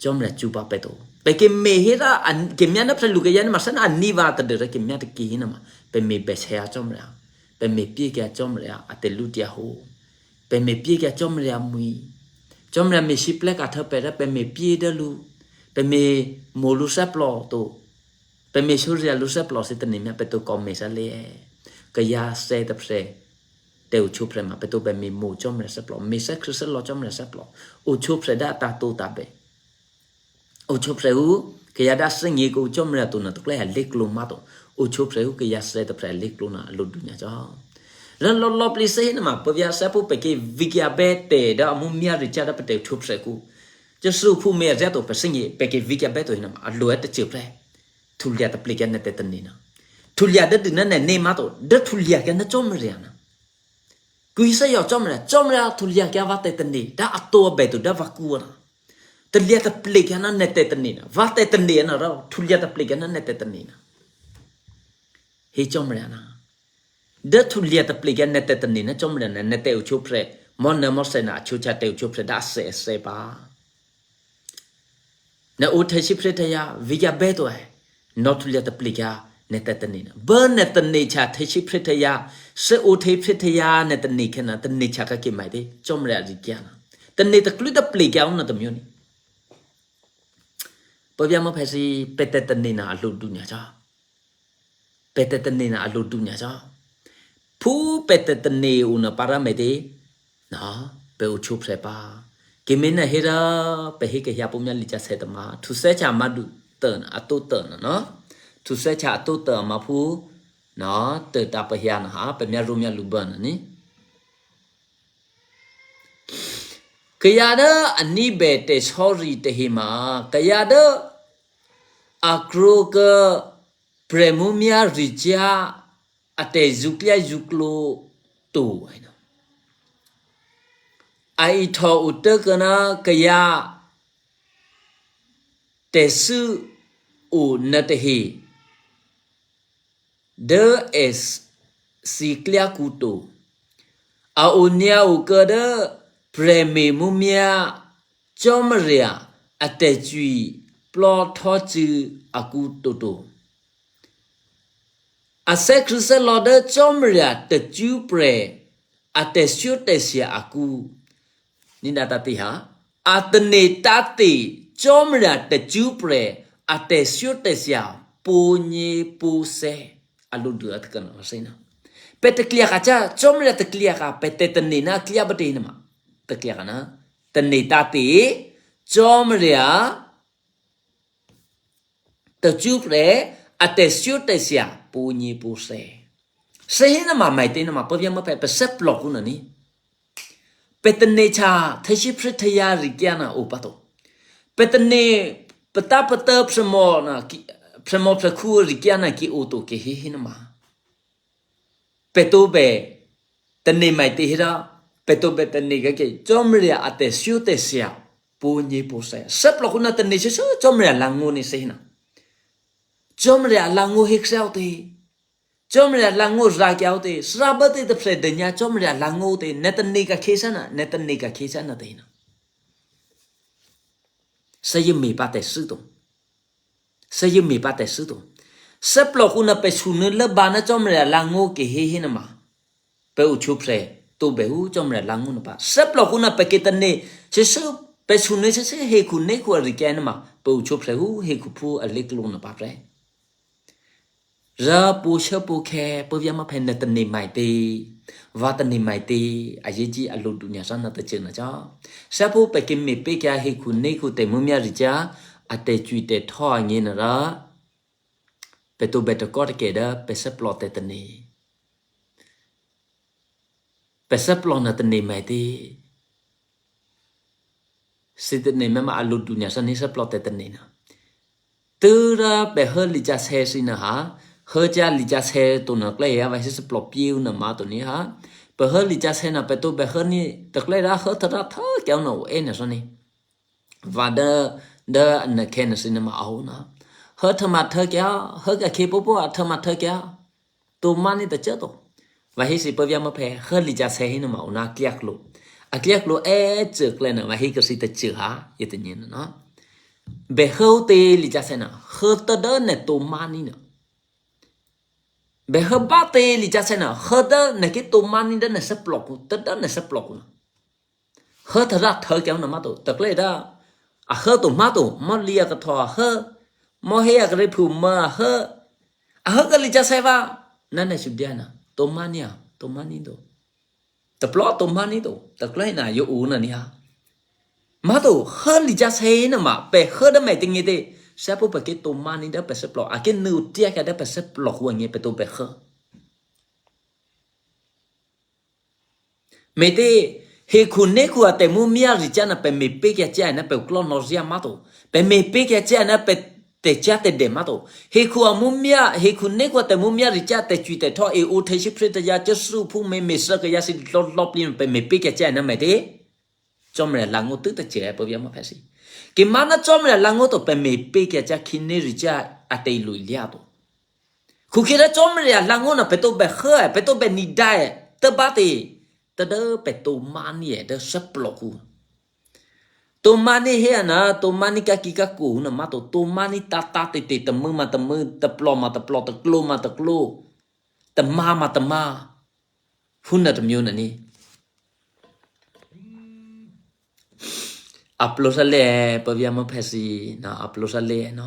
Chom ra chu pa pe to. Pe ke me he ra an, ke mya na pre lu ke ya ni ma sa na ni va ta de ra ke mya te ki hi na ma. Pe me be se a chom ra. Pe me pie ke a chom ra a te lu ti a ho. Pe me pie ke a chom ra mui. Chom ra me si ple ka tho pe ra pe me pie de lu. Pe me mo lu seplo to. Pe me su ria lu seplo si te ni mya pe to ko me sa le. Ke ya se te pre. Te u chup re ma pe to be me mo chom ra seplo. Me se kri se lo chom ra seplo. U chup re da ta to ta be. U chup re u, ke ya da se ngi ko u chom re tu na to kle ya lik lu ma to. U chup re u ke ya se te pre lik lu na lu du nya cha. Ran lo lo pli se na ma, pa via se pu pe ke vi kya be te da mu mya ri cha da pe te u chup re ku. Je su pu me ya to pe se ngi pe ke vi kya be to hi na ma. A lu e te chup re. Thulia te pli kya ne te te ni na. Thulia de du na ne ne ma to. De thulia kya na chom re na. Ku isa yo chom re. Chom re a thulia kya va te te ni. Da a to be to da va ku na. Thulia te pli kya na ne te te ni na. Va te te ni na ra. Thulia te pli kya na ne te te ni na. Hi chom re na. De thulia te pli kya ne te te ni na chom re na ne te u chup re. Mo ne mo se na chu cha te u chup re da se se pa. Na u the shi pre te ya, vi ya be to e. No thulia te pli kya ne te te ni na. Ba ne te ni cha the shi pre te ya, se u the pre te ya ne te ni ke na te ni cha ka ki mai de, chom re a ri kya na. Te ni te klu te pli kya un na te myo ni. Pa via ma phe si pe te te ni na a lu du nya cha. Pe te te ni na a lu du nya cha. Pu pe te te ni u na pa ra me de. Na, pe u chup se pa. Ki me na he ra, pe he ke hia pu mya li cha se te ma. Thu se cha ma du. tøn, atu tøn, no? Tuse cha atu tøn ma pu, no, te ta pa hia na ha, pe mia ru mia lu bøn ni. Kaya de ani be te sorry te hima, kaya de akro ke premumia richa ate zuklia zuklo tu, aino. A itho utekena kaya tesu u natehi. De es siklia kuto. A unia uke de premi mumia chomria ate chui plo thochi aku toto. A se Kristo lo de chomria te chu pre ate shu te sia aku. Ni da tati ha. A te ne tati chomria te chu pre ate shu te sia pu ni pu se. Alu du at kan sina. Pe te klia kacha chomria te klia ka pe te te ni na klia bate ni ma. Te klia kana. Te ne tati chomria te chu pre ate shu te sia pu ni pu se. Sehina ma mai te na ma pavia ma pe pe sep lo kuna ni. Pe te ne cha te shi pre te ya ri kya na o pato. Pe te ne peta peta premo na ki premo pre ku ri kya na ki o to ke hi hina ma. Pe to be te ne mai te hira pe to be te ne ga ke chomria ate shu te sia pu ni pu se. Sep lo kuna te ne shi su chomria langu ni sehina. Chomria langu hik sa o te. Chomria langu ra kya o te. Srabati te pre de nya chomria langu te. Ne te ne ga ke sa na ne te ne ga ke sa na te hina. Sa yemi pa te su to. Sa yemi pa te su to. Sep lo kuna pe su ne le ba na chomria langu ke he he na ma. Pe u chup se tu be u chomria langu na pa. Sep lo kuna pe ke te ne se su pe su ne se se he ku ne ku a ri ke na ma. Pe u chup se u he ku pu a le ku na pa pre. Ra pu sha pu ke pu via ma phen na te ni mai te. Va te ni mai te. A ye ji a lo du nya sa na te che na cha. Sha pu pe ke me pe ke a he ku ne ku te mu mia ri cha. A te chui te tho a nge na ra. Pe tu be te ko te ke da pe se plo te te ni. Pe se plo na te ni mai te. Si te ni me ma a lo du nya sa ni se plo te te ni na. Tura pe he li cha se si na ha. He cha li cha se tu na kle ya va se se plo piu na ma tu ni ha. Pe he li cha se na pe tu be he ni te kle ra he ta ra tha ke na e na sa ni. Va da da na ke na si na ma au na. He ta ma tha ke he ka ke po po a ta ma tha ke. Tu ma ni ta cha to. Va he si pe via ma pe he li cha se hi na ma u na kliak lo. A kliak lo e che kle na va he ka si ta che ha ye te ni na. Be he u te li cha se na. He ta da ne tu ma ni na. Be he ba te li cha se na. He da ne ke tu ma ni da ne se plo ku. Ta da ne se plo ku na. He ta ra tha ke na ma to. Ta kle da. A he to ma to. Ma li ya ka tho a he. Mo he ya ka re phu ma he. A he ka li cha se va. Na na shu dia na. To ma ni a. To ma ni to. Ta plo to ma ni to. Ta kle na yo u na ni a. Ma to he li cha se na ma. Pe he da me te nge te. Sa po pe ke to ma ni da pe se plo. A ke nu tia ka da pe se plo ku nge pe to pe he. Me te he ku ne ku a te mu mia ri cha na pe me pe kia cha na pe klo no ria ma to. Pe me pe kia cha na pe te cha te de ma to. He ku a mu mia, he ku ne ku a te mu mia ri cha te chui te tho e u te shi pre te ya che su pu me me sa ke ya si lo lo pli pe me pe kia cha na me te. Chomre lango tu te che pe via ma pe si. Ki mana chomre lango to pe me pe kia cha ki ne ri cha a te lu lia to. Ku kira chomria lango na pe to be he, pe to be ni dae, te ba te, te de pe to mani e, de seplo ku. To mani he ana, to mani ka ki ka ku na ma to, to mani ta ta te te, te mu ma te mu, te plo ma te plo, te klo ma te klo, te ma ma te ma. Huna te miuna ni. Aplo sale, pavia mo pesi, no, aplo sale, no.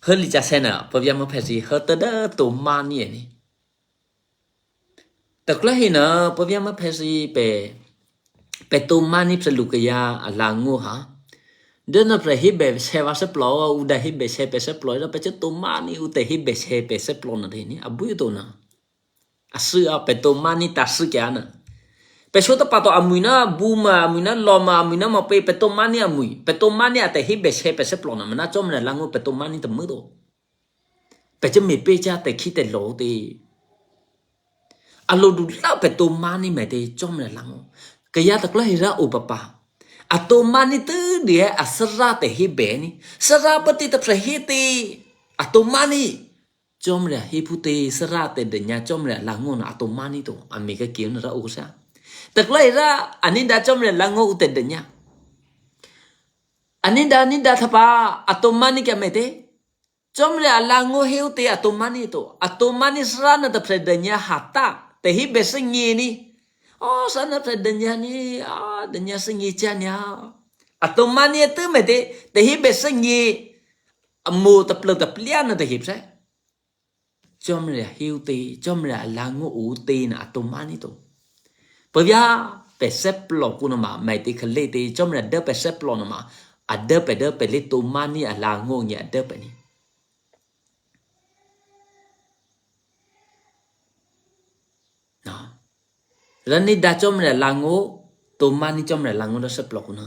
Heli jasena, pavia mo pesi, hata da to mani ni. Takla hina, pavia mo pesi pe, pe to mani psa luka ya alangu ha. Dena pre hibe seva seplo, uda hibe sepe seplo, ira peche tomani ute hibe sepe seplo na deni, abu itu na. Asu ape tomani tasu ke ana. Peso ta pato amuina, buma amuina, loma amuina, ma pe petomani amui. Petomani ate hibe sepe seplo na, mena chomre lango petomani temudo. Peche me pecha te kite lo te. Alo du la petomani me te chomre lango. Ke ya ta kla hira o papa. Atomani te dia asera te hibe ni. Sera peti te prehiti. Atomani. Chomre hipu te sera te denya chomre lango na atomani to. Ami ke kiun ra usa. Te kla hira aninda chomre lango ute denya. Aninda, aninda tapa atomani ke mete. Chomre alango heu te atomani to. Atomani sera na te pre denya hata. Te hibe sengi ni. Oh, sana pre denya ni. Ah, denya sengi chanya. Atomani te mete. Te hibe sengi. Amo te ple te pliana te hipse. Chomre hiu te, chomre alango u te na atomani to. Pavia pe seplo kuna ma, mai te kele te, chomre de pe seplo na ma, ade pe de pe le tomani alango ni ade pe ni. Na. Rani da chomre lango, tomani chomre lango da seplo kuna.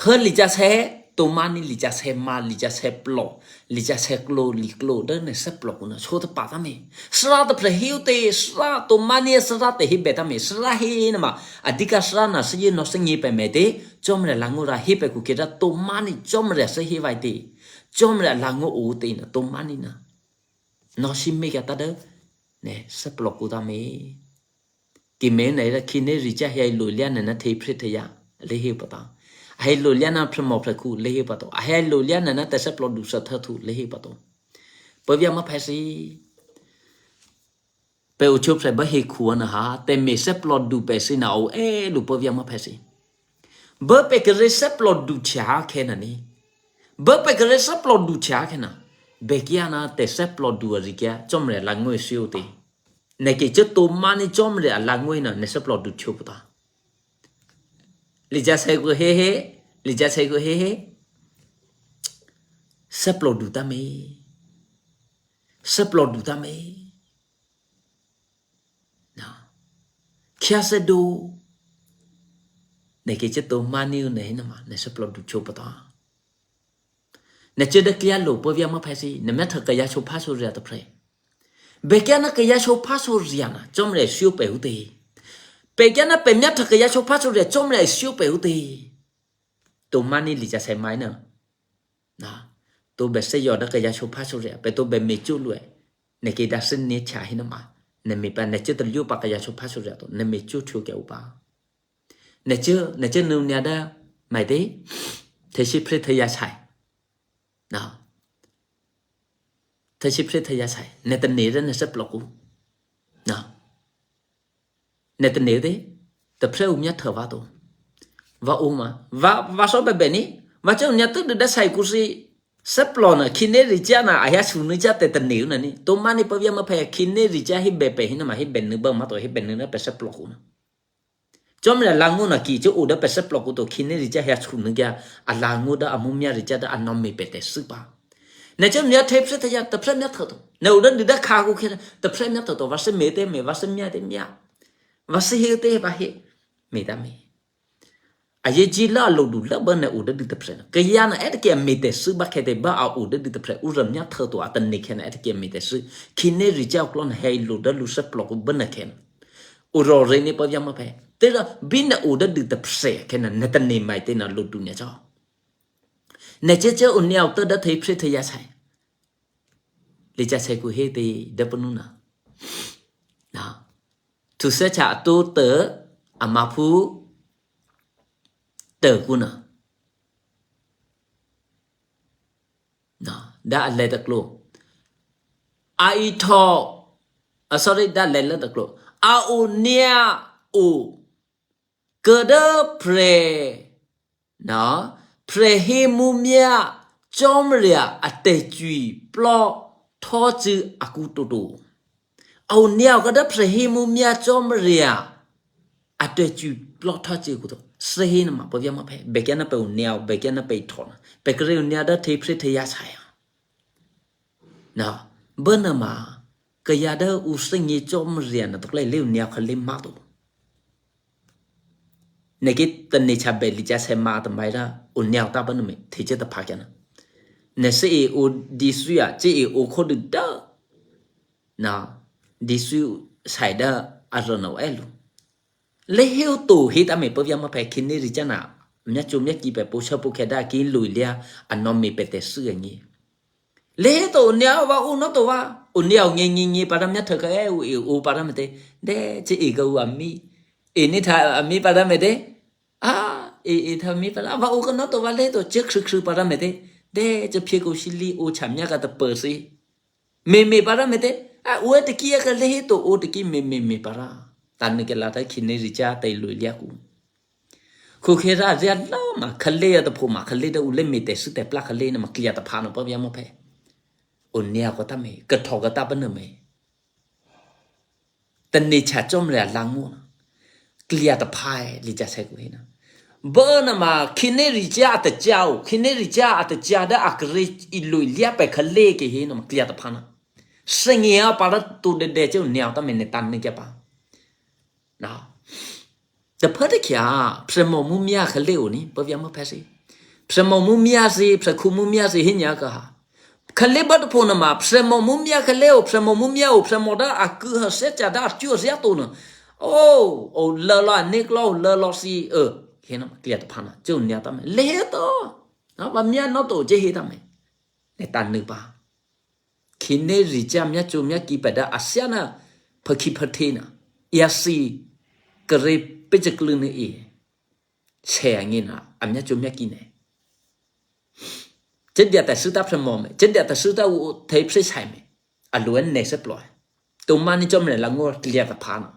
He lija se, tomani lija se ma, lija se plo, lija se klo, li klo, da ne seplo kuna. So te pata me. Sra te pre hiu te, sra tomani sra te hibe ta me. Sra hi na ma. Adika sra na se no se ngi pe me te. Chomre lango ra hipe ku kira tomani chomre se hi vai te. Chomre lango u te na tomani na. No si me ka ta da. Ne seplo ku ta me. Ki me na ira kine rija hia ilo lia na na te pre te ya. Le he pata. Hai lo lia na pre mo pre ku le he pato. Hai lo lia na na te seplo du sa ta tu le he pato. Pavia ma pasi. Pe ucho pre ba he ku na ha. Te me seplo du pesi na o e lu pavia ma pasi. Ba pe kere seplo du cha ke na ni. Ba pe kere seplo du cha ke na. Be kia na te seplo du a ri kia. Chomre lango e si o te. Neke che tomani chomre alango ina ne seplo du choputa. Lija sego hehe, lija sego hehe. Seplo du ta me. Seplo du ta me. Na. Kia se do. Neke che tomani une ina ma ne seplo du choputa. Ne che de kia lo pavia ma pasi, ne me ta ka ya cho paso ria ta pre. Be kia na ka ya cho paso ria na, chomre sio pe u te. Be kia na pe me ta ka ya cho paso ria, chomre sio pe u te. Tomani lija se mai na. Na. To be se yo da ka ya cho paso ria, pe to be me cho lu e. Ne ke da sen ne cha hina ma. Ne me pa ne che ta lio pa ka ya cho paso ria to, ne me cho cho ke u pa. Ne che, ne che nu nya da mai te. Te si pre te ya sai. Na. Te si pre te ya sai. Ne te ne re ne seplo ku. Na. Ne te ne re. Te pre u mia te va to. Va u ma. Va, va so be be ni. Va che u nya te de da sai ku si. Seplo na kine rija na aya su ni ja te te ne na ni. Tomani pavia ma pa ya kine rija hi be pe hina ma hi be ni ba ma to hi be ni na pe seplo ku na. Chomre lango na ki che uda pe seplo ku to kine rija hia chunu kia alango da amumia rija da anomi pe te supa. Ne chom ya te pre te ya te pre mia to. Ne uda di da ka ku ke te pre mia to, va se me te me, va se mia te mia. Va se he te va he. Me da me. Aye ji la lo du la ba ne uda di te pre. Ke ya na et ke me te supa ke te ba a uda di te pre. Ura mia to a te ne ke na et ke me te su. Kine rija klon hei lo da lu seplo ku ba ne ke na. Uro re ni pa ya ma pe. Te ra bi na uda di te pre ke na ne te ne mai te na lo du ne cha. Ne che che u ne au te da te pre te ya sai. Le cha sai ku he te da pa nu na. Na. Tu se cha to te a ma pu te ku na. Na, da le da klo. A i to. Ah, sorry, da le le da klo. A u nia u. Ke da pre. Na, pre hi mu mia. Chom ria a te chui plo. To chu a ku to do. A u nia ke da pre hi mu mia chom ria. A te chui plo to chu ku to. Sehina ma pavia ma pe, bekiana pe unia, bekiana pe itona. Pekere unia da te pre te ya saya. Na, bana ma, kaya da usengi chom riana tokle le unia kali mato. Neke tane cha beli cha se ma ta mai da, unia ta bana me, te che ta pakana. Ne se e o disuya, che e o kodu da. Na, disu saida arana elu. Le heu to hita me pavia ma pe kine ri chana. Mia chu mia ki pe po shapu keda ki luilia ano me pe te su ngi. Le to nia wa uno to wa. Unia ngi ngi ngi para mia thaka e u e u para me te. De che e ga u ami. E ni tha ami para me te. A e e tha mi para wa u no to wa le to che khru khru para me te. De che phe ko shili u cha mia ka ta pe si. Me me para me te, a, ue te kia ka lehe to, o te ki me me me para. Tan ke la ta kine ri cha ta ilu iliaku. Ko ke ra ria la ma, kale ya ta po ma, kale da u le me te su te pla kale na ma klia ta pa no pa ya mo pe. O nia ko ta me, ka tho ka ta pa no me. Tene cha chom le langu. Klia ta pae li ja se ku hina. Bona ma kine ri ja ta jao, kine ri ja ta ja da akre ilu ilia pe kale ke hina ma klia ta pana. Sengi a para tu de de che unia ta mene tan ne ke pa. Na. Te pa de kia, premo mu mia kale uni, pa via ma pesi. Premo mu mia si, pre ku mu mia si hinya ka ha. Kale ba de pona ma, premo mu mia kale o, premo mu mia o, premo da aku ha se cha da archu o sia to na. O, o la la nik lo, la lo si, e. Hena ma klia ta pana, che unia ta me. Le to. Na ba mia no to, je he ta me. Ne ta ne ba. Kine ri cha mia chu mia ki pa da asiana, pa ki pa te na. Ya si, kare pe je klu ne e. Che angina, a mia chu mia ki ne. Che dia ta su ta premo me, che dia ta su ta u te pre sai me. A luen ne se ploe. To mani chom le la ngor klia ta pana.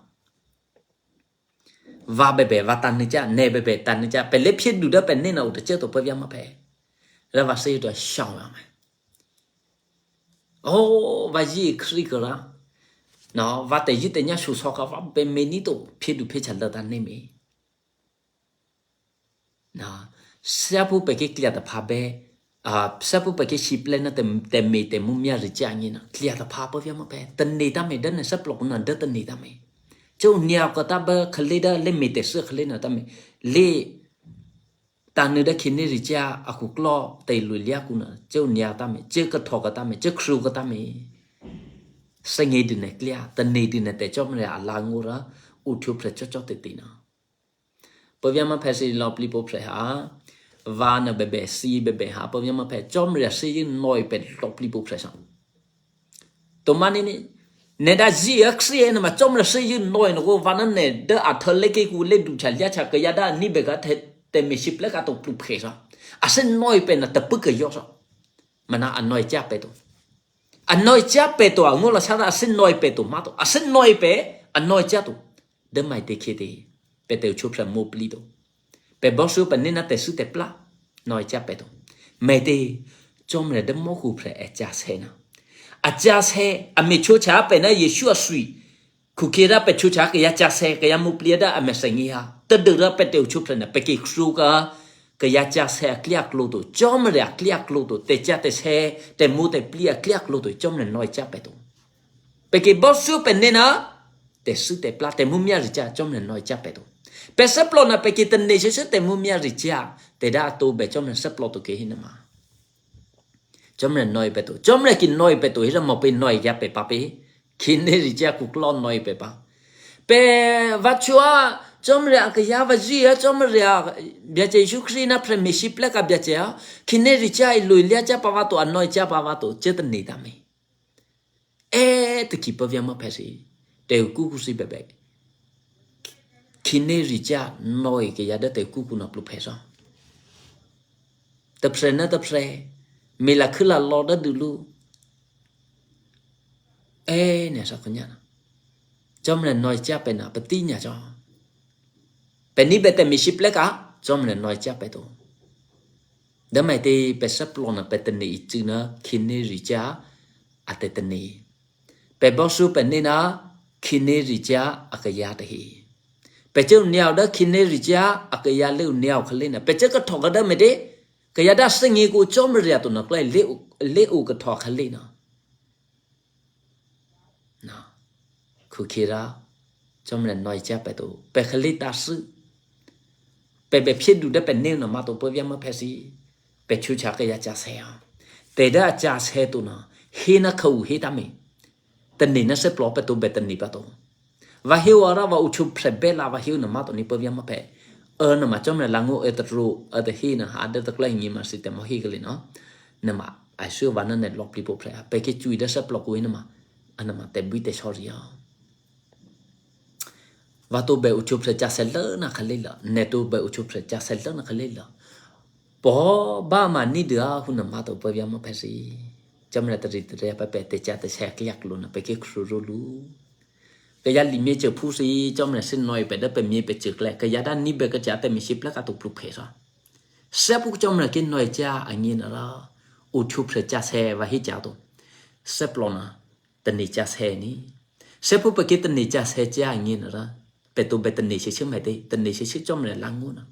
Va bebe, va tani cha, ne bebe, tani cha, pe le pie du da pe ne na u te che to pe via ma pe. Ra va se to shao ma me. O, va ji kri kra. No, va te ji te nya su so ka va pe me ni to, pie du pe cha la ta ne me. Na, sapu pe ke klia ta pa be, a, sapu pe ke si ple na te, te me te mu mia ri cha ngi na, klia ta pa pa via ma pe, te ne ta me da ne sa plok na da te ne ta me. Che unia ko ta ba kle da le me te se kle na ta me. Le ta ne da kine ri cha a ku klo te lu lia ku na, che unia ta me, che ka tho ka ta me, che kru ka ta me. Se nge di ne klia, te ne di ne te chom le a la ngura, u chu pre cho cho te ti na. Paviama phe si lopli po phe ha. Va na bebe si bebe ha. Paviama phe chom ria si noi pe lopli po phe sa. To mani ni. Ne da ji ak si ena ma chom ria si noi no go vana ne da a thale ke ku le du cha lia cha ka ya da ni be ka te, te me si ple ka to plu phe sa. A se noi pe na ta pu ka yo sa. Mana a noi cha pe to. A noi cha pe to a ngola sa da a se noi pe to ma to. A se noi pe a noi cha to. De mai te khete, pe te u chopra mo plito. Pe bosu pe nena te su te pla, no e cha pe to. Me te, chomre de mo ku pre e cha se na. A cha se, a me cho cha pe na Yesu a sui. Ku kira pe cho cha ke ya cha se, ke ya mo plia da a me sengi ha. Te de ra pe te u chopra na pe ke ksu ka, ke ya cha se a klia kloto. Chomre a klia kloto, te cha te se, te mo te plia klia kloto, chomre no e cha pe to. Peke bosu pe nena, te su te pla te mu mia richa chom ne noi cha pe to. Pe se plo na peke te ne se se te mu mia richa, te da to be chom ne se plo to ke hinama. Chom ne noi pe to. Chom ne ki noi pe to, hira mo pe noi ya pe papi. Ki ne richa ku klo noi pe pa. Pe va chua, chom re ak ya va ji ya, chom re a, bia che Yesu Khri na pre me si ple ka bia che ya. Ki ne richa i lui lia cha pa va to, a noi cha pa va to, che te ni ta me. E te ki pa via ma pesi. Te kuku si bebe. Ki ne richa noi ke ya da te kuku na plu pesa. Te pre na te pre. Me la khila lo da dulu. E ne sa kunya na. Chom ne noi cha pe na pe ti nya cho. Pe ni be te mi si ple ka. Chom ne noi cha pe to. Da mai te pe sa plo na pe te ne i chu na ki ne richa a te te ne. Pe bosu pe nena ki ne richa a ka ya te hi. Pece uniau da kine rija aka ya le uniau kalina. Pece ka toga da mede ka ya da sengi ku chom ria tu na klai le u, le u ka to kalina. Na. Kukira chom le noi cha pe tu. Pe kali ta su. Pe be pie du da pe neu na ma tu pe via ma pe si. Pe chu cha ka ya cha se ya. Te da cha se tu na. Hina kau hita me. Teni na se plo pe tu be teni pa tu. Wa hiu ara wa uchu prebela wa hiu na mato ni povia mape. E na ma chom na langu e tru e te hi na ha de te klai ngi ma si te mo hi gali no. Na ma ai su wa na ne lok pli po pre. Pe ke chui da se plo ku na ma. Ana ma te bui te sori ya. Wa tu be uchu pre cha se le na kali la. Ne tu be uchu pre cha se le na kali la. Po ba ma ni de a hu na mato povia mape si. Chom na te ri te re pa pe te cha te se kliak lu na pe ke kru ru lu. Ke ya li mie che phu si chom na sin noi pe da pe mie pe che kle. Ke ya da ni be ke cha te mi si pla ka tu plu phe sa. Se pu chom na ke noi cha a ngi na ra. U chu phe cha se wa hi cha tu. Se plo na. Te ni cha se ni. Se pu pe ke te ni cha se cha a ngi na ra. Pe tu be te ni se se me te. Te ni se se chom na la ngu na.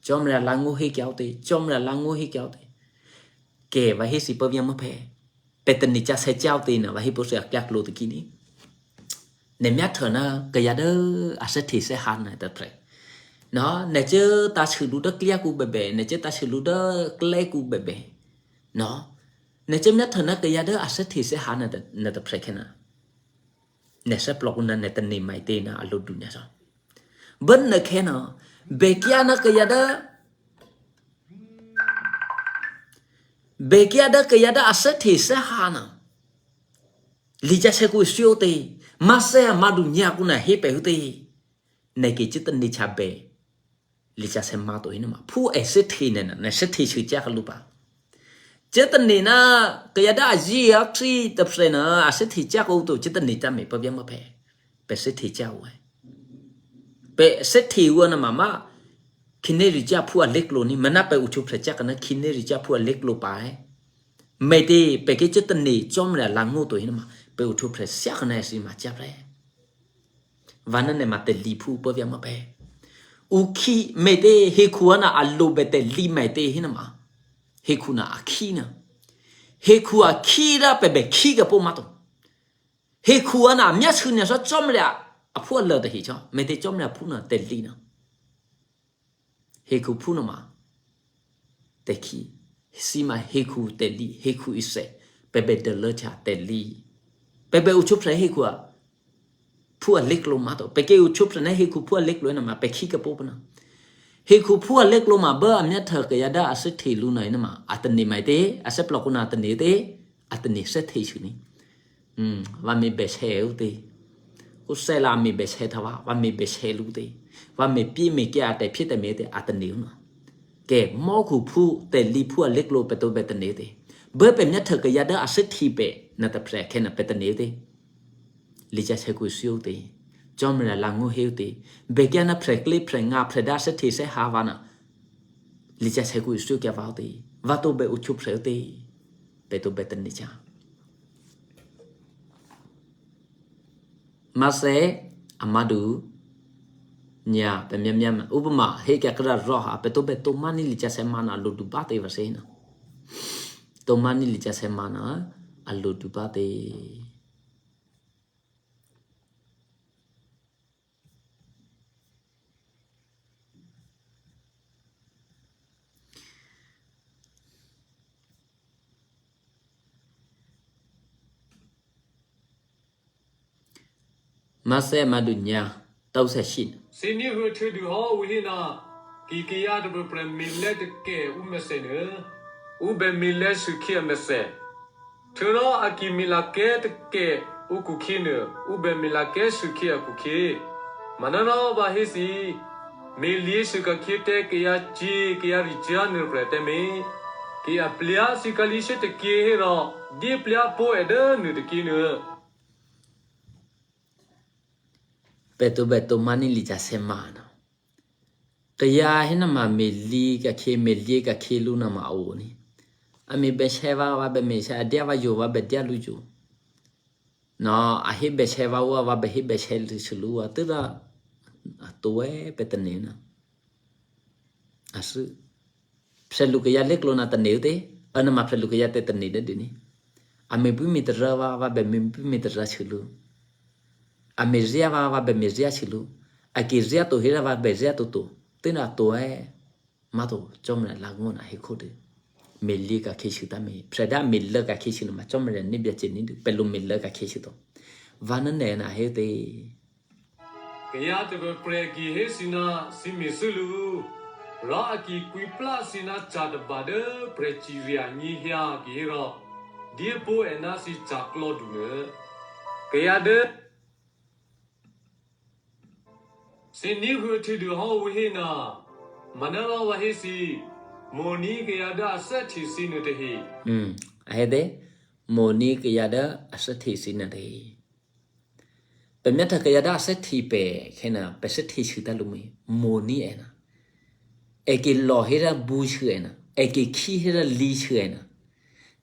Chom na la ngu hi kya te. Chom na la ngu hi kya te. Ke wa hi si pe via ma phe. Pe te ni cha se cha te na wa hi po se a kya klo te kini. Ne mia thona ke ya de a se thi se ha na te pre. No, ne che ta chu lu de klia ku bebe, ne che ta chu lu de kle ku bebe. No. Ne che mia thona ke ya de a se thi se ha na te, na te pre ke na. Ne se plo ku na ne te ni mai te na a lo du nya so. Ben ne ke na, be kia na ke ya de, be kia de ke ya de a se thi se ha na. Li cha se ku sio te, ma se ma du nya ku na he pe hu te. Ne ke che te ni cha be. Li cha se ma to ina ma. Pu e se thi ne na, ne se thi chu cha ka lu pa. Che te ni na, ke ya da a ji a tri te pre na, a se thi cha ko to, che te ni ta me pa bia ma pe. Pe se thi cha u e. Pe se thi u na ma ma. Kine ri cha pu a lek lo ni, ma na pe u chu pre cha ka na kine ri cha pu a lek lo pa e. Me te pe ke che te ni chom la la ngo to ina ma. Pe u chu pre sia ka na si ma cha pre. Vana ne ma te li pu po via ma pe. U ki me te he ku ana a lo be te li me te hina ma. He ku na a ki na. He ku a ki ra pe be ki ga po ma to. He ku ana mia su ne so chom le a pu a lo de hi cho. Me te chom le a pu na te li na. He ku pu na ma. Te ki. Si ma he ku te li, he ku i se. Pe be de le cha te li. Pe be u chu pre he ku a. Pu a lek lo ma to. Pe ke u chu pre na he ku pu a lek lo na ma pe ki ke po na. He ku pu a lek lo ma ba a mia tha ke ya da a se the lu na na ma. A te ni mai te, a se plo ku na te ni te, a te ni se the chu ni. Mm, wa mi be se u te. Ku se la mi be se tha wa, wa mi be se lu te. Wa mi pi mi kia te pi te me te a te ni na. Ke mo ku pu te li pu a lek lo pe to be te ne te. Be pe nya te ke ya da a se thi pe na te pre ke na pe te ne te. Li cha se ku siu te. Chom la la ngu heu te. Be kia na pre kli pre nga pre da se thi se ha wa na. Li cha se ku siu kia wa te. Wa to be u chu pre te. Pe to be te ni cha. Mase amadu nya pe miam miam. Upama he kya kra roha pe to be to mani li cha se mana lo du ba te va se na. To mani li cha se mana a lo du ba te. Mase madu nya tau sa shin. Sini hu tu du ho u hina ki ki ya de pre mile de ke u mese ne. U be mile su ki mese. Turo a ki mila ke te ke u ku ki ne. U be mila ke su ki a ku ki. Manana ba hisi. Mili su ka ki te ke ya chi ke ya ri cha ne pre te me. Ki a plia si ka li se te ki he ro. Di plia po e de ne te ki ne. Beto beto mani li ja semana. Kaya hina ma meli ka ke meli ka ke luna ma oni. Ami be sheva wa be me sha dia wa yo wa be dia lu yo. No, a hi be sheva wa wa be hi be shel sulu wa tira. Atuwe petene na. Asu. Pseluke ya lek lo na tene ute. Ana ma pseluke ya te tene de dini. Ame bu mi terra va va be mi bu mi terra chulu. Ame zia va va be mi zia chulu. Ake zia to hira va be zia to to. Tena to e. Mato chomra lagona he khode. Meli ka keshi ta me. Preda meli ka keshi no ma chomra ni bia cheni du. Pelu meli ka keshi to. Vana ne na he te. Kaya te be pre ki he sina si mi sulu. Ra ki kui pla sina cha de ba de pre chi ria ni hia ki ro. Die po ena si cha klo du ne. Kaya de. Si ni hu te du ho wi he na. Mana la wa he si. Mo ni kaya da sa ti si ne te he. Hmm. A he de. Mo ni kaya da sa ti si ne te he. Pe meta kaya da sa ti pe kena pe sa ti si ta lu mi. Mo ni ena. Eke lo hira bu si ena. Eke ki hira li si ena.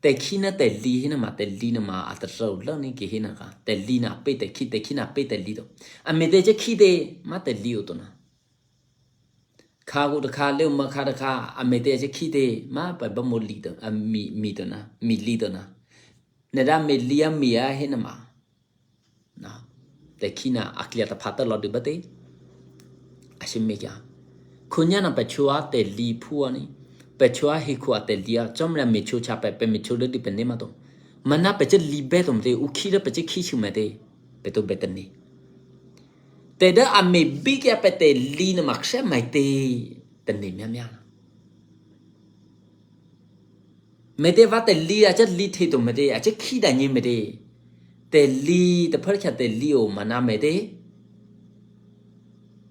Te ki na te li hina ma te li na ma ata rau lo ni ki hina ka. Te li na pe te ki te ki na pe te li do. A me te je ki te ma te li o to na. Ka gu de ka le ma ka de ka a me te je ki te ma pe ba mo li do. A mi mi do na. Mi li do na. Ne da me li a mi a hina ma. Na. Te kina aklia ta pata lo di bate. Ashi me kya. Kunya na pechua te li pua ni. Pechua hi kua te lia. Chomra me chu cha pe pe me chu de di pe ne ma to. Mana peche li be to me te. Ukira peche ki chu me te. Pe to be te ni. Te da a me bi kya pe te li na ma kse mai te. Te ni mya mya. Mete va te li a che li te to mete a che ki da ni mete. Te li te par cha te li o mana mete.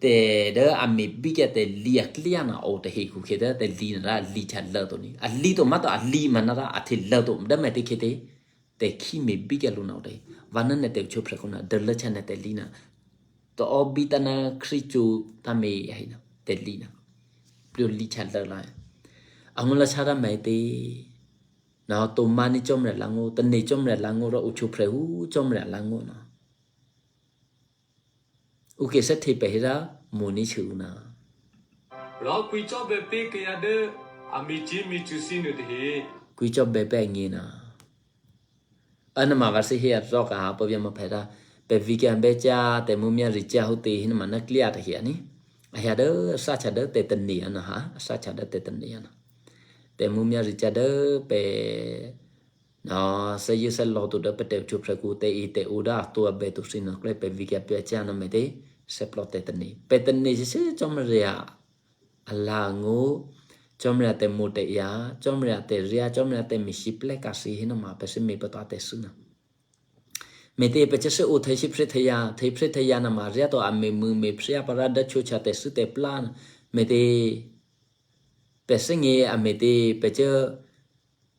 Te da a me bi cha te li a kli a na o te he ku ke da te li na ra li cha la to ni. A li to ma to a li mana ra a te la to da mete ke te. Te ki me bi cha lu na o te. Va na ne te cho pre ko na da la cha ne te li na. To o bi ta na kri chu ta me ya hi na. Te li na. Prio li cha la la. Angula cha ra mete. Na to mani chomra lango, tene chomra lango ra uchu prehu chomra lango na. Uke sa te pehira moni chu na. Ra kui cho be pe ke ya de, ami chi mi chu si nu de he. Kui cho be pe ngi na. Ana ma varsi hia roka ha po via ma pera. Pe vike ambe cha te mumia richa hu te hin mana klia te hia ni. Ahia de sa cha de te teni ana ha, sa cha de te teni ana. Te mumia richa de pe na se yu se lo tu de pe te chu pre ku te i te u da tu a be tu sin na kle pe vike pe cha na me te se plo te teni. Pe teni se se chom ria. Alangu, chomra te mute ya, chomra te ria, chomra te misiple kasi hino ma pese mi pata te suna. Mete pece se u thai si pre thaya, thai pre thaya na ma ria to a me mu me pria para da chu cha te su te plan. Mete pese nge a mete pece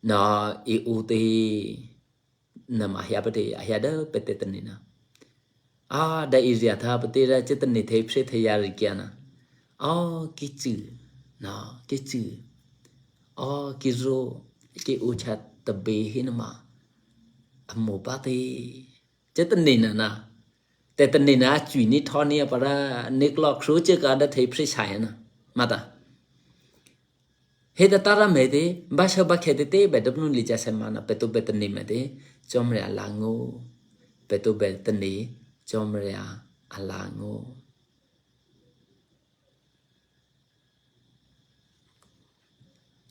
na i u te na ma hia pete, a hia da pete teni na. A da i ria tha pete ra che teni thai pre thaya ri kia na. A kichu na, kichu. A kiro ke u cha ta be hin ma. A mo ba te. Che teni na na. Te teni na a chui ni tho ni a para ni klo kru che ka da thai pre sa ya na. Ma ta. He da tara me de, ba sha ba khe de te, be dop nu li ja se mana, pe to be teni me de, chomre alango. Pe to be teni, chomre alango.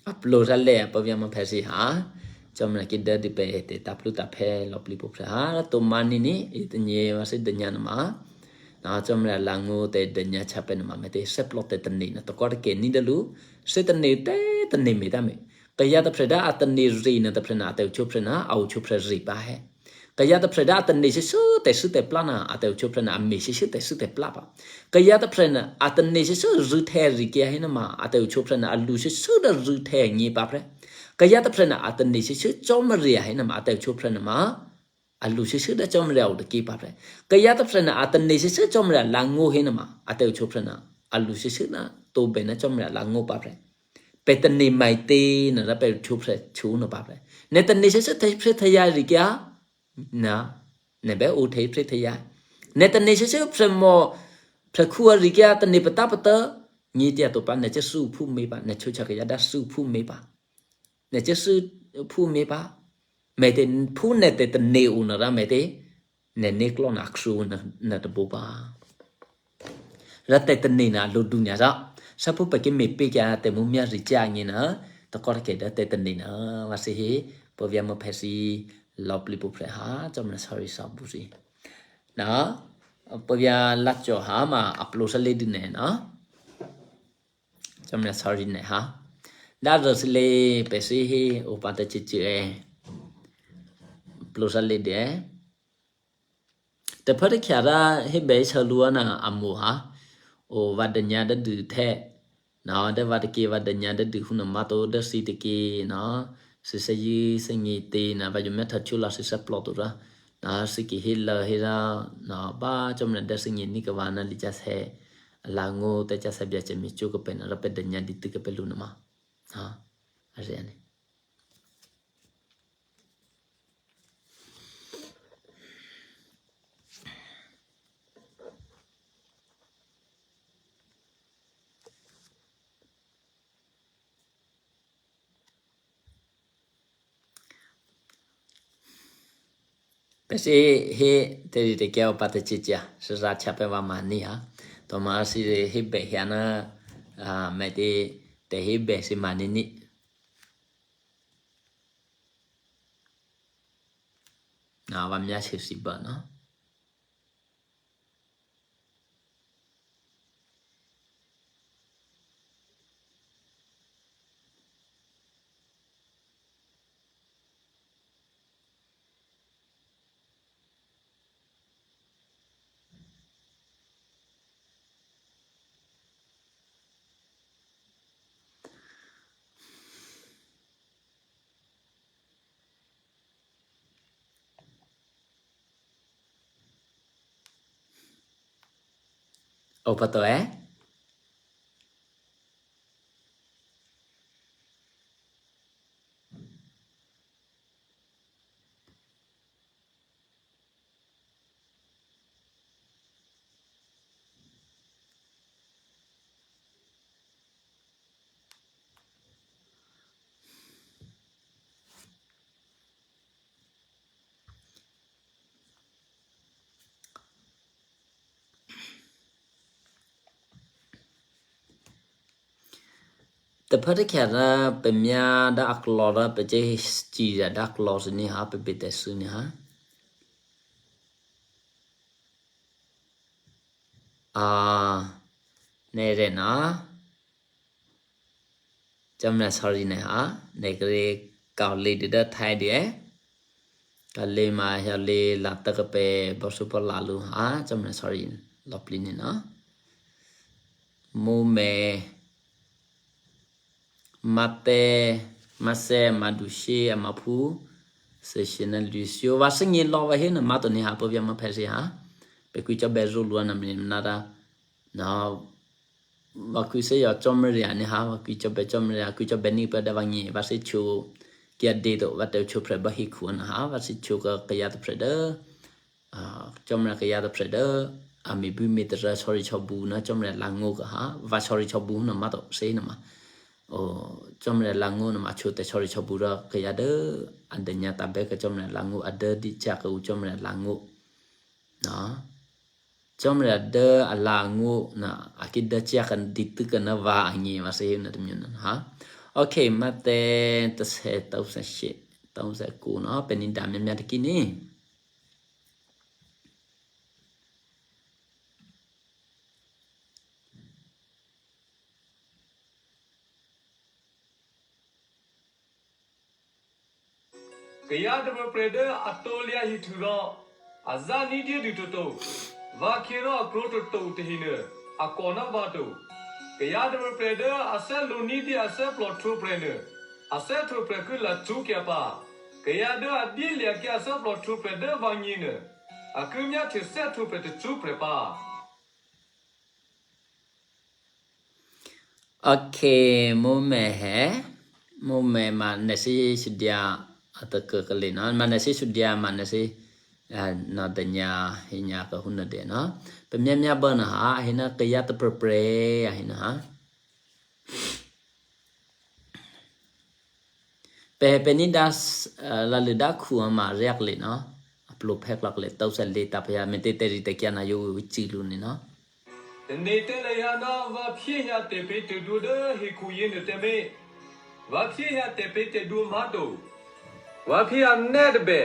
Aplo ra le apa via ma phe si ha. Chomre ki de di pe te taplu ta phe lo pli po phe ha. To mani ni, i te nye ma se de nya na ma. Na chomre alango te de nya cha pe na ma me te se plo te teni na to kor ke ni de lu. Se teni te teni me ta me. Kaya ta phe da a teni ri na ta phe na a te u chu phe na a u chu phe ri pa he. Kaya ta phe da a teni se su te su te pla na a te u chu phe na a me se su te su te pla pa. Kaya ta phe na a teni se su ru the ri ke he na ma a te u chu phe na a lu se su da ru the ni pa phe. Kaya ta phe na a teni se su chom ri he na ma a te u chu phe na ma. A lu se se da chomra u de ki pa pre. Ka ya ta pre na a ta ne se se chomra la ngo he na ma. A te u chu pre na. A lu se se na to be na chomra la ngo pa pre. Pe ta ne mai te na ra pe chu pre chu no pa pre. Ne ta ne se se te pre te ya ri kya? Na. Ne be u te pre te ya. Ne ta ne se se pre mo Prekua riga te ne peta peta, ngi dia to pa ne che su pu me pa, ne cho cha ya da su pu me pa. Ne che su pu me pa. Me te pu ne te te ne u na ra me te ne ne klo na ksu na na te bo pa. Ra te te ne na lo dunya ra. Sa pu pa ke me pe kya te mu mya ri cha ngi na. Te kor ke da te te ne na. Wa si he. Po vya mo pe si lo pli pu pre ha. Chom na sorry sa bu si. Na, pavia lacho ha ma aplo sa le dine na. Chom na sorry ne ha. Da ro sile pe si hi upata chichi e. Aplo sa le de. Te pare kya ra he be sa luana amu ha. O va de nya da du the. Na de va de ke va de nya de du huna mato de si de ke na. Si sa yi sa ngi te na va ju meta chula si sa plotura. Na si ki hila hira na ba chom na de si ngi ni ka va na li jas he. La ngo te jas he bia che mi chu ko pe na ra pe de nya di te ke pe lu na ma. Ha. Ariane. Pesi he teri te kia opata chichia, sesa chape wa mani ha. Toma si he be hiana, ah, meti te he be si mani ni. Na wa mia si si ba na. Opa to, eh? Te pare kiara pe mia da aklora pe je stira da klor ni ha pe bete su ni ha. Ah, ne re na. Chom na sorry ne ha. Ne kre kau le de da thai de, eh. Kali ma hali la tak pe bosu po lalu ha. Chom na sorry. Lopli ni na. Mu me mate, mase, madushi, amapu. Se shina lusio. Wa singi lo wa hina mato ni ha po via ma pesi ha. Pe kui cho bezu luana mini nada. Na, wa kui se ya chomri ani ha, wa kui chobe chomri, wa kui chobe ni pe da wangi, wa se chu kia de do, wa te chu pre ba hi ku na ha, wa se chu ka ka ya de pre de. Ah, chomri ka ya de pre de. Ami bu mi de ra sorry chobu na chomri la ngo ka ha, wa sorry chobu na ma do, se na ma. O, chomri la ngo na ma chu te sorry chobu ra ka ya de, ande nya ta be ka chomri la ngo, ade di cha ka u chomri la ngo. Na. Chomri ade ala ngu na akida chi akan ditu kana wa angi wa se na tum nyun ha. Okay, mate ta se tau sa shi, tau sa ku na pe ni da me me kini. Kaya debe prede atolia hituro, aza nidia dutoto, va kiro akrototo tehine, akona vato. Kaya debe prede ase lo nidia ase plotro prene, ase to preku la tukia pa. Kaya de adilia ki ase plotro prede vangine, akunya te se to prete tu prepa. Okay, mu me he. Mu me ma nesi sudia atau ke kelina. Ma nesi sudia, ma nesi Eh, no denya, hinya ke huna de no. Pemia mia bana ha, hina kaya te prepare, hina ha. Pe penidas, eh, lalu daku ama riak le no. Aplo pek lak le tau sa le tap ya mete teri te kia na yo uchi lu ni no. Nete le ya no va pie ya te pe te du de he ku ye ne te me. Va pie ya te pe te du ma do. Va pie ya ne de be.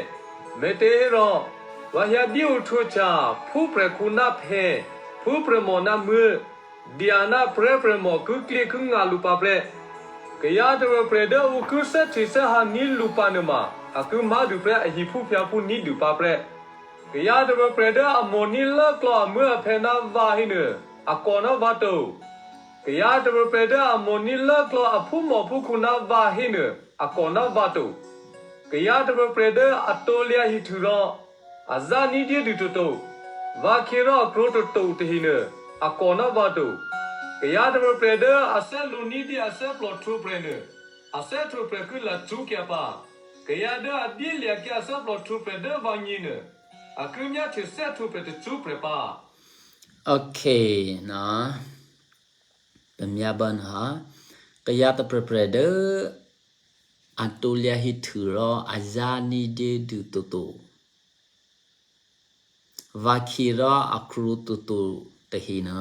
Me te ro. Va ya di u tu cha. Pu pre ku na pe. Pu pre mo na mu. Diana prepre mo kükli künga lupa pre. Kaya te pre de u küsa tisa ha ni lupa ne ma. Aku ma du pre a hipu pia pu ni du pa pre. Kaya te pre de a mo ni la klo a mu a pe na va hi ne. A ko na va to. Kaya te pre de a mo ni la klo a pu mo pu ku na va hi ne. A ko na va to. Kaya te pre de a to lia hi tu ro. A za ni die du to to. Va ki ro a kro to to te hi ne. A ko na va to. Kaya te pre de a se lu ni di a se plo tu pre ne. A se tu pre ku la tu kia pa. Kaya de a di lia kia se plo tu pre de va ni ne. A ku nya te se tu pre te tu pre pa. Okay, na. Pemia ban ha. Kaya te pre pre de. A to lia hi tu ro a za ni die du to to. Va ki ro a kru tu tu te hi ne.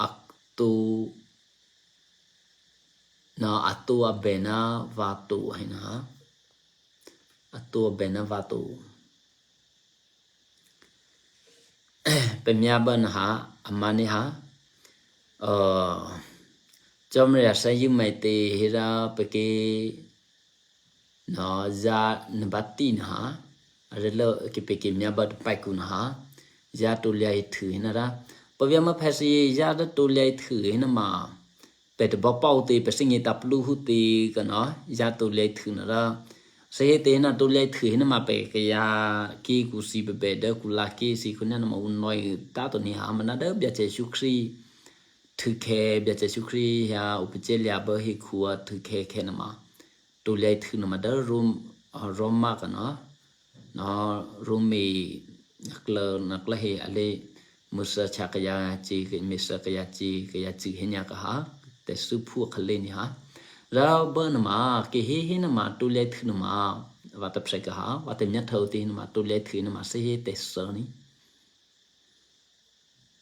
A tu na a tu a be na va tu hi na. A tu a be na va tu. Pemia ban ha, amani ha. Eh, Jomre ya sa yu mai te hira peke no za ne ba ti na ha. Are lo ke peke mia ba pai ku na ha. Ya to lia i thu hina ra. Pavia ma phasi ya da to lia i thu hina ma. Pe te ba pau te pe singi ta plu hu te ka na. Ya to lia i thu na ra. Se he te na to lia i thu hina ma pe ke ya ki ku si be be da ku la ki si ku na ma un noi ta to ni ha ma na da bia che shu kri. Thu ke bia che shu kri ya u pe che lia ba hi ku a thu ke ke na ma. To lia i thu na ma da rum, Roma ka na. Na Rumi nakla, nakla he ale musa cha ka ya chi, ke misa ka ya chi, ka ya chi he nya ka ha. Te su phu ka le ni ha. Ra ba na ma, ke he he na ma, to lia i thu na ma. Wa ta pse ka ha, wa te nya thau te na ma, to lia i thu na ma, se he te sa ni.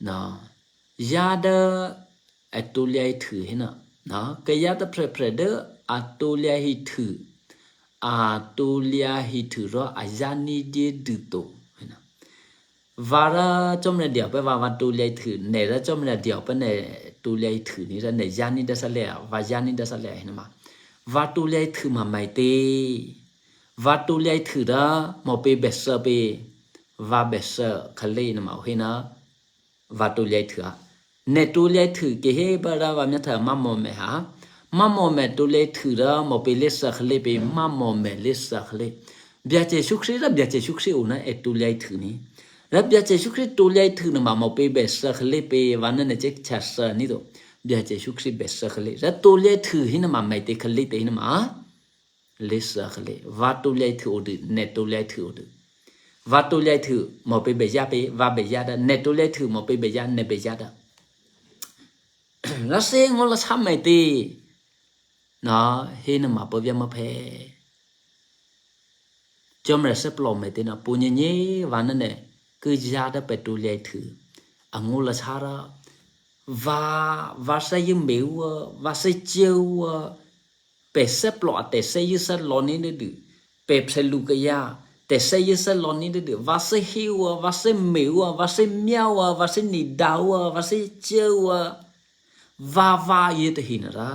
Na. Ya da a to lia i thu hina. Na. Ke ya da pre pre de a to lia i thu. A to lia i thu ro a ya ni die du to. Hina. Va ra chom ne dia pe va va to lia i thu. Ne ra chom ne dia pe ne to lia i thu ni ra ne ya ni da sa le a. Va ya ni da sa le a hina ma. Va to lia i thu ma mai te. Va to lia i thu ra mo pe be sa pe. Va be sa ka le na ma hina. Va to lia i thu a. Ne to lia i thu ke he ba ra va mya tha ma mo me ha. Ma mo me to lia i thu ra mo pe le sa khle pe ma mo me le sa khle. Bia che shu kri ra bia che shu kri u na e to lia i thu ni. Ra bia che shu kri to lia i thu na ma mo pe be sa khle pe va na ne che cha sa ni do. Bia che shu kri be sa khle. Ra to lia i thu hina ma mai te khle te hina ma. Le sa khle. Va to lia i thu o du, ne to lia i thu o du. Va to lia i thu mo pe be ya pe, va be ya da, ne to lia i thu mo pe be ya, ne be ya da. La se ngo la sa mai te. Na, he na ma pe via ma pe. Chom re se plo mai te na pu nye nye, va na ne. Ku ya da pe to lia i thu. A ngo la sa ra. Va, va se yu me wa, va se che wa. Pe se plo a te se yu se lo ni de du. Pe pse lu ke ya. Te se yu se lo ni de du. Va se hi wa, va se me wa, va se mia wa, va se ni da wa, va se che wa. Va va ye te hin ra.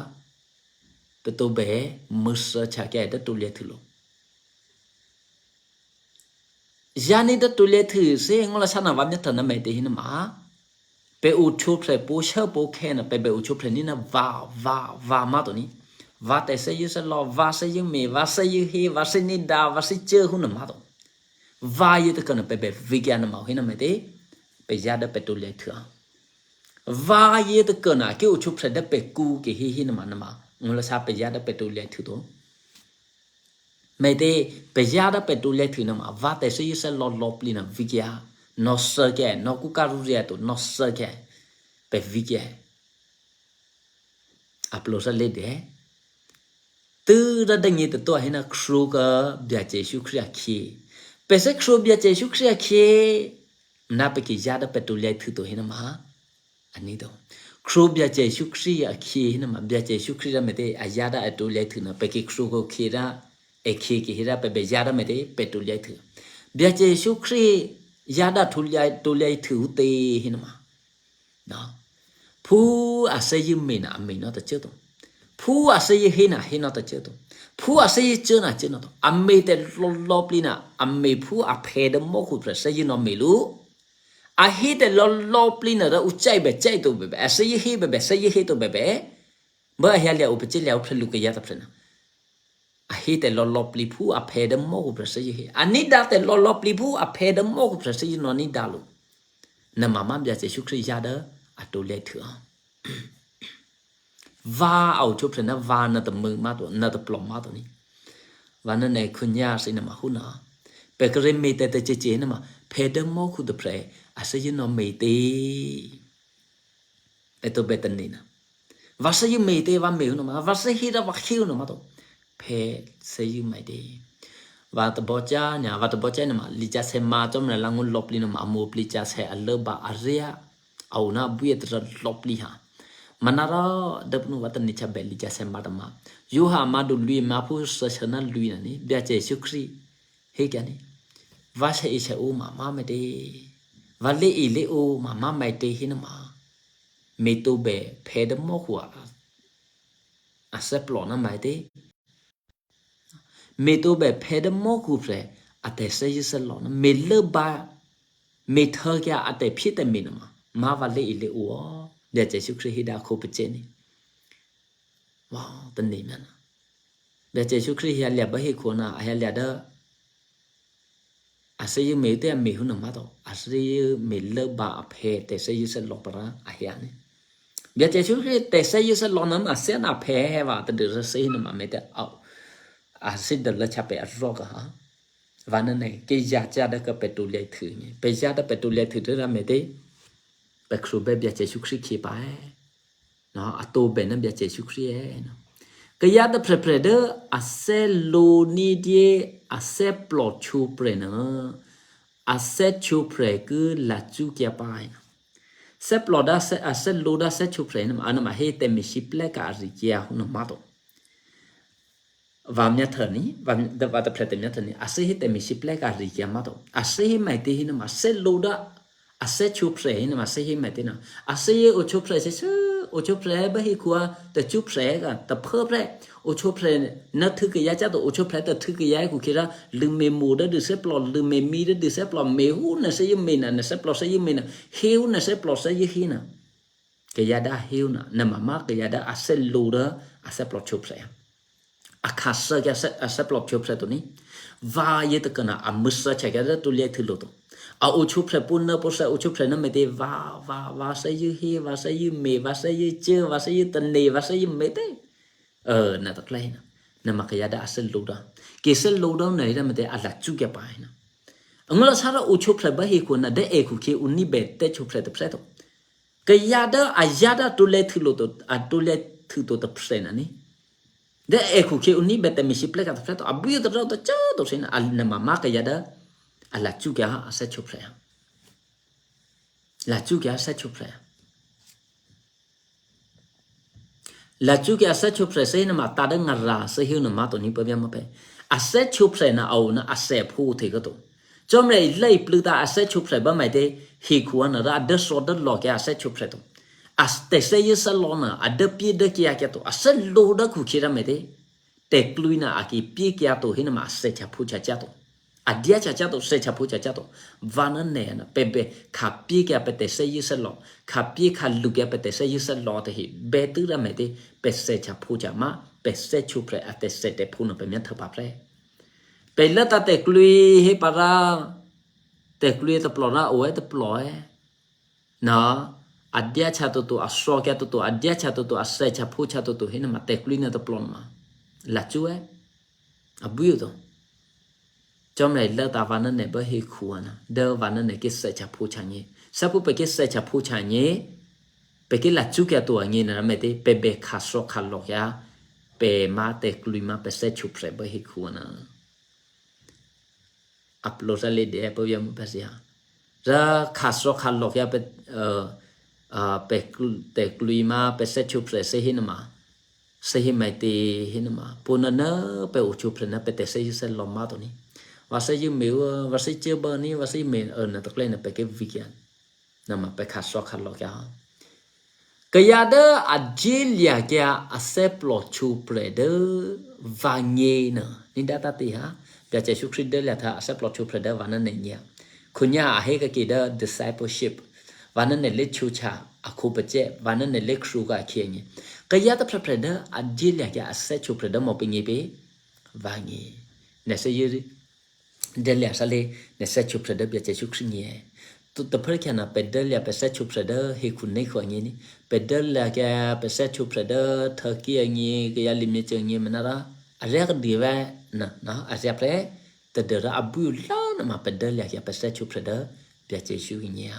Pe to be, mu sa cha ke de to le thu lo. Yani da to le thu se ngo la sa na va mya tha na me te hin ma. Pe u chu pre po sha po khe na pe be u chu pre ni na va, va, va ma to ni. Va te se yu se lo, va se yu me, va se yu he, va se ni da, va se che hu na ma to. Va ye te ka na pe be vi kya na ma hin na me te. Pe ya da pe to le thu a. Va ye te ka na ke u chu pre da pe ku ke he he na ma na ma. Ngo la sa pe ya da pe to le thu to. Mete peyada petuliai thina ma vate se yese lo lopli na vigia. No seke, no kukaruria to, no seke. Pe vigia. Aplosa lede. Tira dangi te to hina kruka bia Jesu Kria ki. Pese kru bia Jesu Kria ki. Na pe ki yada petuliai thu to hina ma. Ani do. Kru bia Jesu Kria ki hina ma bia Jesu Kria mete ayada etuliai thu na pe ki kru ko kira e ki ki hira pe be yada mete petuliai thu. Bia Jesu Kri yada tuliai tuliai thu te hina ma. No. Pu ase yi me na ame no ta cheto. Pu ase yi he na he no ta cheto. Pu ase yi che na che no to. Ame te lo lopli na ame pu a phe de mo ku pre se yi no me lu. A he te lo lopli na ra u chai be chai to bebe. Ase yi he bebe se yi he to bebe. Ba he lia u pe che lia u pre lu ke ya ta pre na. A he te lo lopli pu a phe de mo ku pre se yi he. A ni da te lo lopli pu a phe de mo ku pre se yi no ni da lu. Na mama bia Jesu Kri yada a to le thu. Va au cho pre na va na te mu ma to na te plo ma to ni. Va na ne kunya si na ma hu na. Pe kre me te te che che na ma phe de mo ku de pre a se yi no me te. E to be te ni na. Va se yi me te va me hu na ma va se hi da va hi hu na ma to. Phe se yi me te. Va te bo cha nya va te bo cha na ma li cha se ma to me la ngu lopli na ma mo pli cha se a le ba a ria. Au na bu ye te lopli ha. Manara dep nu watan ni cha beli ja semba ma. Yu ha ma du lui ma pu sa sa na lui na ni bia Jesu Kri. He kya ni. Va sa i sa u ma ma me de. Va le i le u ma ma me de hi na ma. Me to be phe de mo hua. A se plo na me de. Me to be phe de mo ku pre a te se yi se lo na me le ba me tho kya a te phi te me na ma ma va le i le u o de Jesu Kri hi da ko pe che ni. Wa te ni me na de Jesu Kri hi a lia ba hi ko na a hi a lia da. A se yi me te a me hu na ma to. A se yi me le ba a phe te se yi se lo para a hi a ni. Bia Jesu Kri te se yi se lo na ma se na phe he va te de se yi na ma me te au. A se de le cha pe a ro ka ha. Va na ne ke ya cha da ka pe tu le thu ni. Pe ya da pe tu le thu de ra me te. Pe kru be bia Jesu Kri ki pa e. No, a to be na bia Jesu Kri e, no. Ke ya da pre pre de a se lo ni die a se plo chu pre na. A se chu pre ke la chu kia pa e, no. Se plo da se a se lo da se chu pre na a na ma he te mi si ple ka ri kia hu na ma to. Va mia thani, va da va da pre te mia thani. A se he te mi si ple ka ri kia ma to. A se he mai te hi na ma se lo da. A se chu pre hi na ma se hi mai te na. A se ye o chu pre se se o chu pre ba hi kua te chu pre ka te phe pre. O chu pre na thu ke ya cha to o chu pre te thu ke ya ku kira lu me mo da de se plo lu me mi da de se plo me hu na se ye me na na se plo se ye me na. He hu na se plo se ye hi na. Ke ya da he hu na na ma ma ke ya da a se lo da a se plo chu pre. A ka se ke a se a se plo chu pre to ni. Va ye te kana a mu sa cha ke da tu le thu lo to. A o chu pre pu na pu sa o chu pre na me te va va va se ye he va se ye me va se ye che va se ye te ne va se ye me te. E, na ta klai na. Na ma ke ya da a se lo da. Ke se lo da na ira me te a la chu ke pa na. Ngala sara o chu pre ba he ko na de e ku ke u ni be te chu pre te pre to. Ke ya da a ya da tu le thu lo to a tu le thu to te pre na ni. De e ku ke u ni be te mi si ple ka te pre to a bu yo te ro to cha to se na a na ma ma ke ya da a la chu ke a se chu pre. La chu ke a se chu pre. La chu ke a se chu pre se na ma ta de nga ra se hiu na ma to ni pa bia ma pe. A se chu pre na au na a se phu the ka to. Chom re lai plu ta a se chu pre ba mai de hi ku na ra de so de lo ke a se chu pre to. A te se ye se lo na a de pi de kia kia to. A se lo da ku kira me de. Te klui na a ki pi kia to hi na ma se cha phu cha cha to. A dia cha cha to se cha phu cha cha to. Va na ne na pe be ka pi kia pe te se ye se lo. Ka pi ka lu kia pe te se ye se lo te hi. Be tu ra me de pe se cha phu cha ma pe se chu pre a te se te phu no pe mia tha pa pre. Pe la ta te klui he pa ra. Te klui te plo ra o e te plo e. Na, a dia cha to to, a so kia to to, a dia cha to to, a se cha phu cha to to, he na ma te klui na to plo na ma. La chu e. A bu yo to. Chomra ila ta vanane ba he kuana. Da vanane ke sa cha pu cha nye. Sa pu pe ke sa cha pu cha nye. Pe ke la chu kya tu a nye na me te pe be ka so ka lo ya. Pe ma te klui ma pe sa chu pre ba he kuana. Aplo sa le de pe ya mu pa sia. Ra ka so ka lo ya pe, eh, ah, pe kl-, te klui ma pe sa chu pre se hin ma. Se hi mai te hin ma. Pu na na pe u chu pre na pe te se hi se lo ma to ni. Va se yu me u, va se che ba ni, va se me, eh, na to klai na pe ke vi kya. Na ma pe ka so ka lo ya. Kaya da a je lia kya a se plo chu pre de va nye na. Ni da ta ti ha. Bia che Jesu Christ de lia ta a se plo chu pre de va na ne nya. Kunya a he ka ki da discipleship. Va na ne le chu cha a ku pe che. Va na ne le kru ka ki nye. Kaya ta pre pre de a je lia kya a se chu pre de mo pe nye pe. Va nye. Ne se yiri. Delia sale ne se chu pre de bia che chu kri nye. Tu te pre kya na pe delia pe se chu pre de he ku ne ku nye ni. Pe delia kya pe se chu pre de Turkey nye ke ya limit nye menara. Aria ke diva na, na, aria pre te de ra abu la na ma pe delia kya pe se chu pre de bia che chu nye.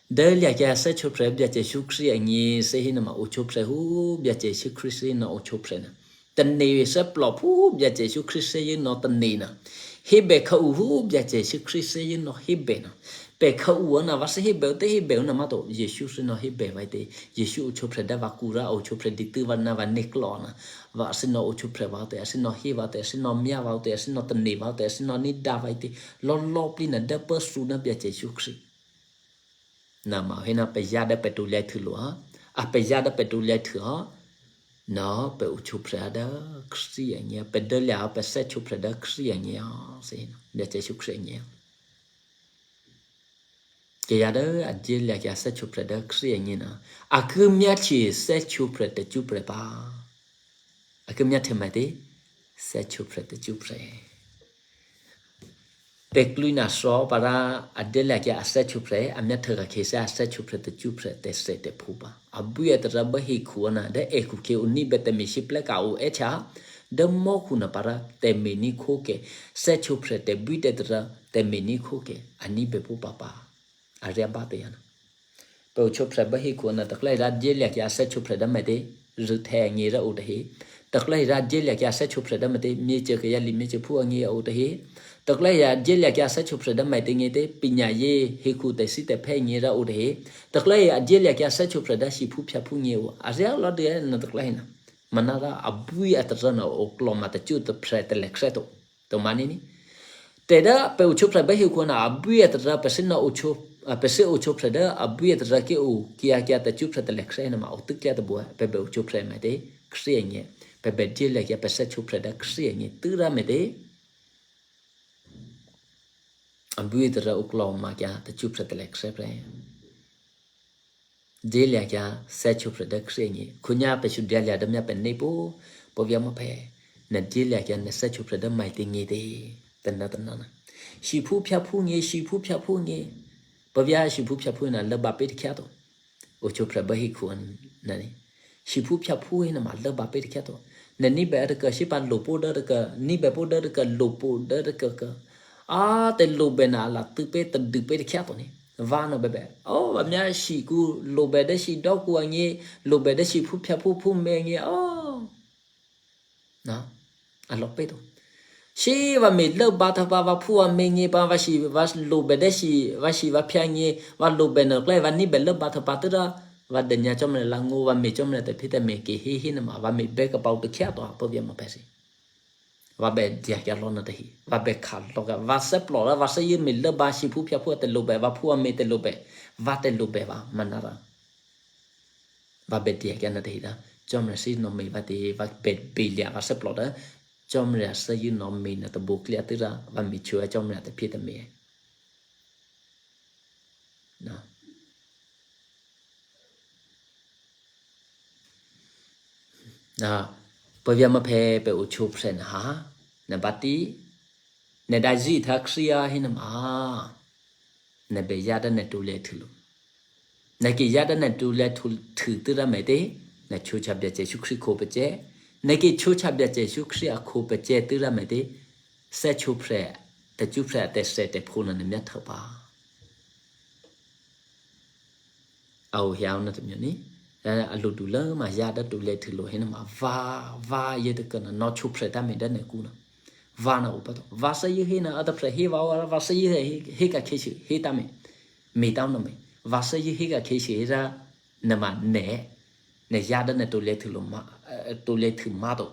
Delia kya se chu pre bia che chu kri nye se hi na ma u chu pre hu bia che chu kri se na u chu pre na. Tene se plo pu bia che Jesu Christ se ye no tene na. Hebe ka u hu bia che Jesu Christ se ye no hebe na. Pe ka u na va se hebe te hebe na ma to Jesu se no hebe va te. Jesu u chopre da va kura u chopre di tu va na va ne klo na. Va se no u chopre va te, se no he va te, se no mia va te, se no tene va te, se no ni da va te. Lo lo pli na da pa su na bia che Jesu Christ. Na ma hena pe ya da pe tu le tu lo ha. A pe ya da pe tu le tu ha. No pe u chopre da kri ya nye pe de le a pe se chopre da kri ya nye se no. De che Jesu Christ nye. Ke ya da a je le ke a se chopre da kri ya nye na. A ke mia chi se chopre te chopre pa. A ke mia te ma te se chopre te chopre. Te klui na so para a de le ke a se chopre, a mia te ka ke se a se chopre te chopre te se te pupa. A bu ya te ra ba hi ku na de e ku ke u ni be te mi shi ple ka u e cha. De mo ku na para te mi ni ko ke se chopre te bu te ra te mi ni ko ke a ni be pupa pa. A ria ba te ya na. Pe u chopre ba hi ku na te klai ra je le ke a se chopre da me te ru te ngi ra u de hi. Te klai ra je le ke a se chopre da me te mi che ke ya li mi che pu ngi ya u de hi. Te klai ya je le ke a se chopre da me te ngi te pi nya ye hi ku te si te pe ngi ra u de hi. Te klai ya je le ke a se chopre da shi pu pya pu ngi u. A ria lo de na te klai na. Mana ra a bu ya te ra na o klo ma te chu te pre te le kre to. To mani ni. Te da pe u chopre ba hi ku na a bu ya te ra pe se na u chop, a pe se u chopre da a bu ya te ra ke u kia kia te chopre te le kre na ma u tu kia te bu pe be u chopre me te kre nye. Pe be je le kia pe se chopre da kre nye. Tu ra me te. A bu ya te ra u klo ma kia te chopre te le kre pre. Delia kia se chopre da kre nye. Kunya pe chu delia da mia pe ne po. Po via mo pe. Na delia kia ne se chopre da mai te nye te. Tena tena na. Shi pu pya pu nye, shi pu pya pu nye. Po via shi pu pya pu na le ba pe kia to. O chopre ba hi ku an na ni. Shi pu pya pu na ma le ba pe kia to. Na ni be da ka shi pa lo po da ka, ni be po da ka lo po da ka ka. A te lo be na la tu pe te du pe kia to ni. Va no bebe. O, va mia shi ku lo be de shi do ku a ngi, lo be de shi pu pya pu pu me ngi. O. Na. A lo pe to. Shi va me le ba ta ba va pu a me ngi ba va shi va lo be de shi va shi va pya ngi va lo be no kle va ni be le ba ta ba tu da va de nya chom le la ngu va me chom le te pi te me ke hi hi na ma va me be ka pau tu kia to a po via mo pe si. Va be dia kia lo na te hi. Va be ka lo ka. Va se plo la, va se ye me le ba shi pu pya pu te lo be, va pu a me te lo be. Va te lo be va, manara. Va be dia kia na te hi da. Chom re si no me va te, va be be lia, va se plo da. Chom re se ye no me na te bu klia te ra, va me chu a chom re te pi te me. Na. Na, pa via ma pe pe u chu pren ha. Na bati. Ne da ji ta kria hin ma. Ne be ya da ne tu le tu lu. Ne ki ya da ne tu le tu tu tu ra me te. Ne chu cha bia che chu kri ko pe che. Ne ki chu cha bia che chu kri a ko pe che tu ra me te. Sɛ chopre, te chopre te sɛ te phone ne mia thapa. Au hia una te mioni. Ra alu du la ma ya da du le thu lo hina ma va, va ye te kana no chopre ta me da ne kuna. Va na upa to. Va sa ye hina ada pre he va wa va sa ye he, he ka keshi he ta me. Me ta no me. Va sa ye he ka keshi he ra na ma ne. Ne ya da ne to le thu lo ma, eh, to le thu ma to.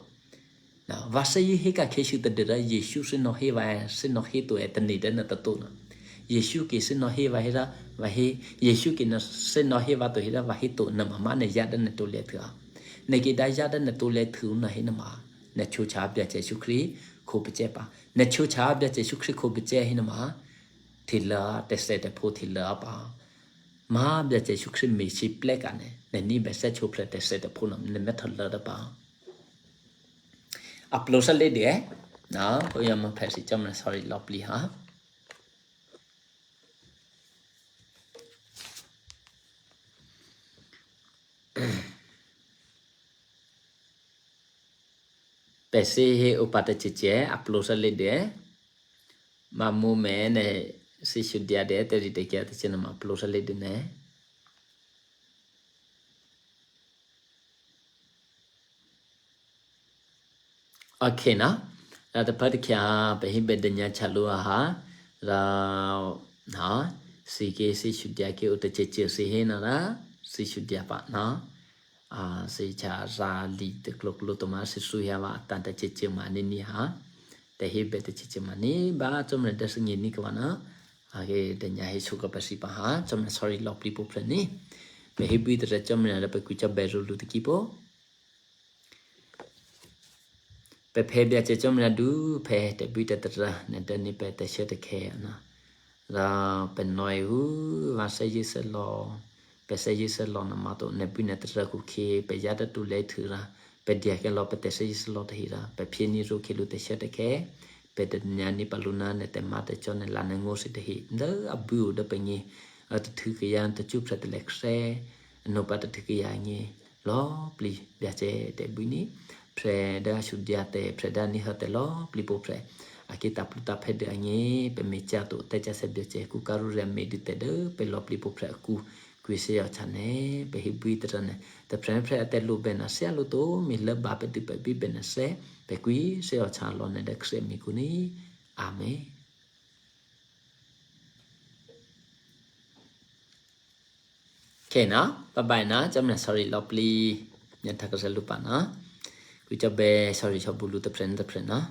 Na, va sa ye he ka keshi te de ra Yesu se no he va, se no he to e te ne de na ta to na. Yesu ke se no he va he ra, va he, Yesu ke na se no he va to he ra, va he to na ma ma ne ya da ne to le thu a. Ne ke da ya da ne to le thu na he na ma. Ne chu cha bia che Yesu Khri ko pe che pa. Ne chu cha bia che Yesu Khri ko pe che he na ma. Thi la te se te pho thi la pa. Ma bia che Yesu Khri me si ple ka ne. Ne ni be se chu ple te se te pho na ne me tho la da pa. Aplo sa le de. Na, ko ya ma phe si cham na sorry lo pli ha. Pe si he upa te che che, aplo sa le de. Ma mu me ne si shu dia de te ri te kia te che na ma aplo sa le de ne. Okay na. Ra te pa te kia pe hi be de nya chalu a ha. Ra na si ke si shu dia ke uta che che si he na ra si shu dia pa na. A si cha ra li te klo klo to ma si su ya wa ta te che che ma ni ni ha. Te hi be te che che ma ni ba chom ne de si ni ni ka wa na. A ke de nya hi su ka pa si pa ha. Chom ne sorry lo pli po pre ni. Pe hi bui te re chom ne re pe ku cha be ru lu te ki po. Pe phe bia che chom na du phe te bui te tra ne de ni pe te she te khe na. Ra pe noi u va se yi se lo. Pe se yi se lo na ma to ne bui ne tra ku khe pe ya da tu le thu ra. Pe dia ke lo pe te se yi se lo te hi ra. Pe phe ni ru ke lu te she te khe. Pe te nya ni pa lu na ne te ma te cho ne la ne ngo si te hi. Nda a bu da pe ngi. A te thu ke ya te chu pre te le kse. No pa te thu ke ya ngi. Lo pli bia che te bui ni. Pre da shu dia te pre da ni ha te lo pli po pre. A ki ta plu ta phe de a ngi pe me cha to te cha se bia che ku ka ru re me di te de pe lo pli po pre ku ku se yo cha ne pe hi bui te ra ne. Te pre pre te lu be na se a lu to mi le ba pe di pe bi be na se pe ku se yo cha lo ne de kse mi ku ni. Amen. Okay na, bye bye na, chom na sorry lo pli. Nya ta ka se lu pa na. Ku cha be sorry cho bu lu te pre te pre na.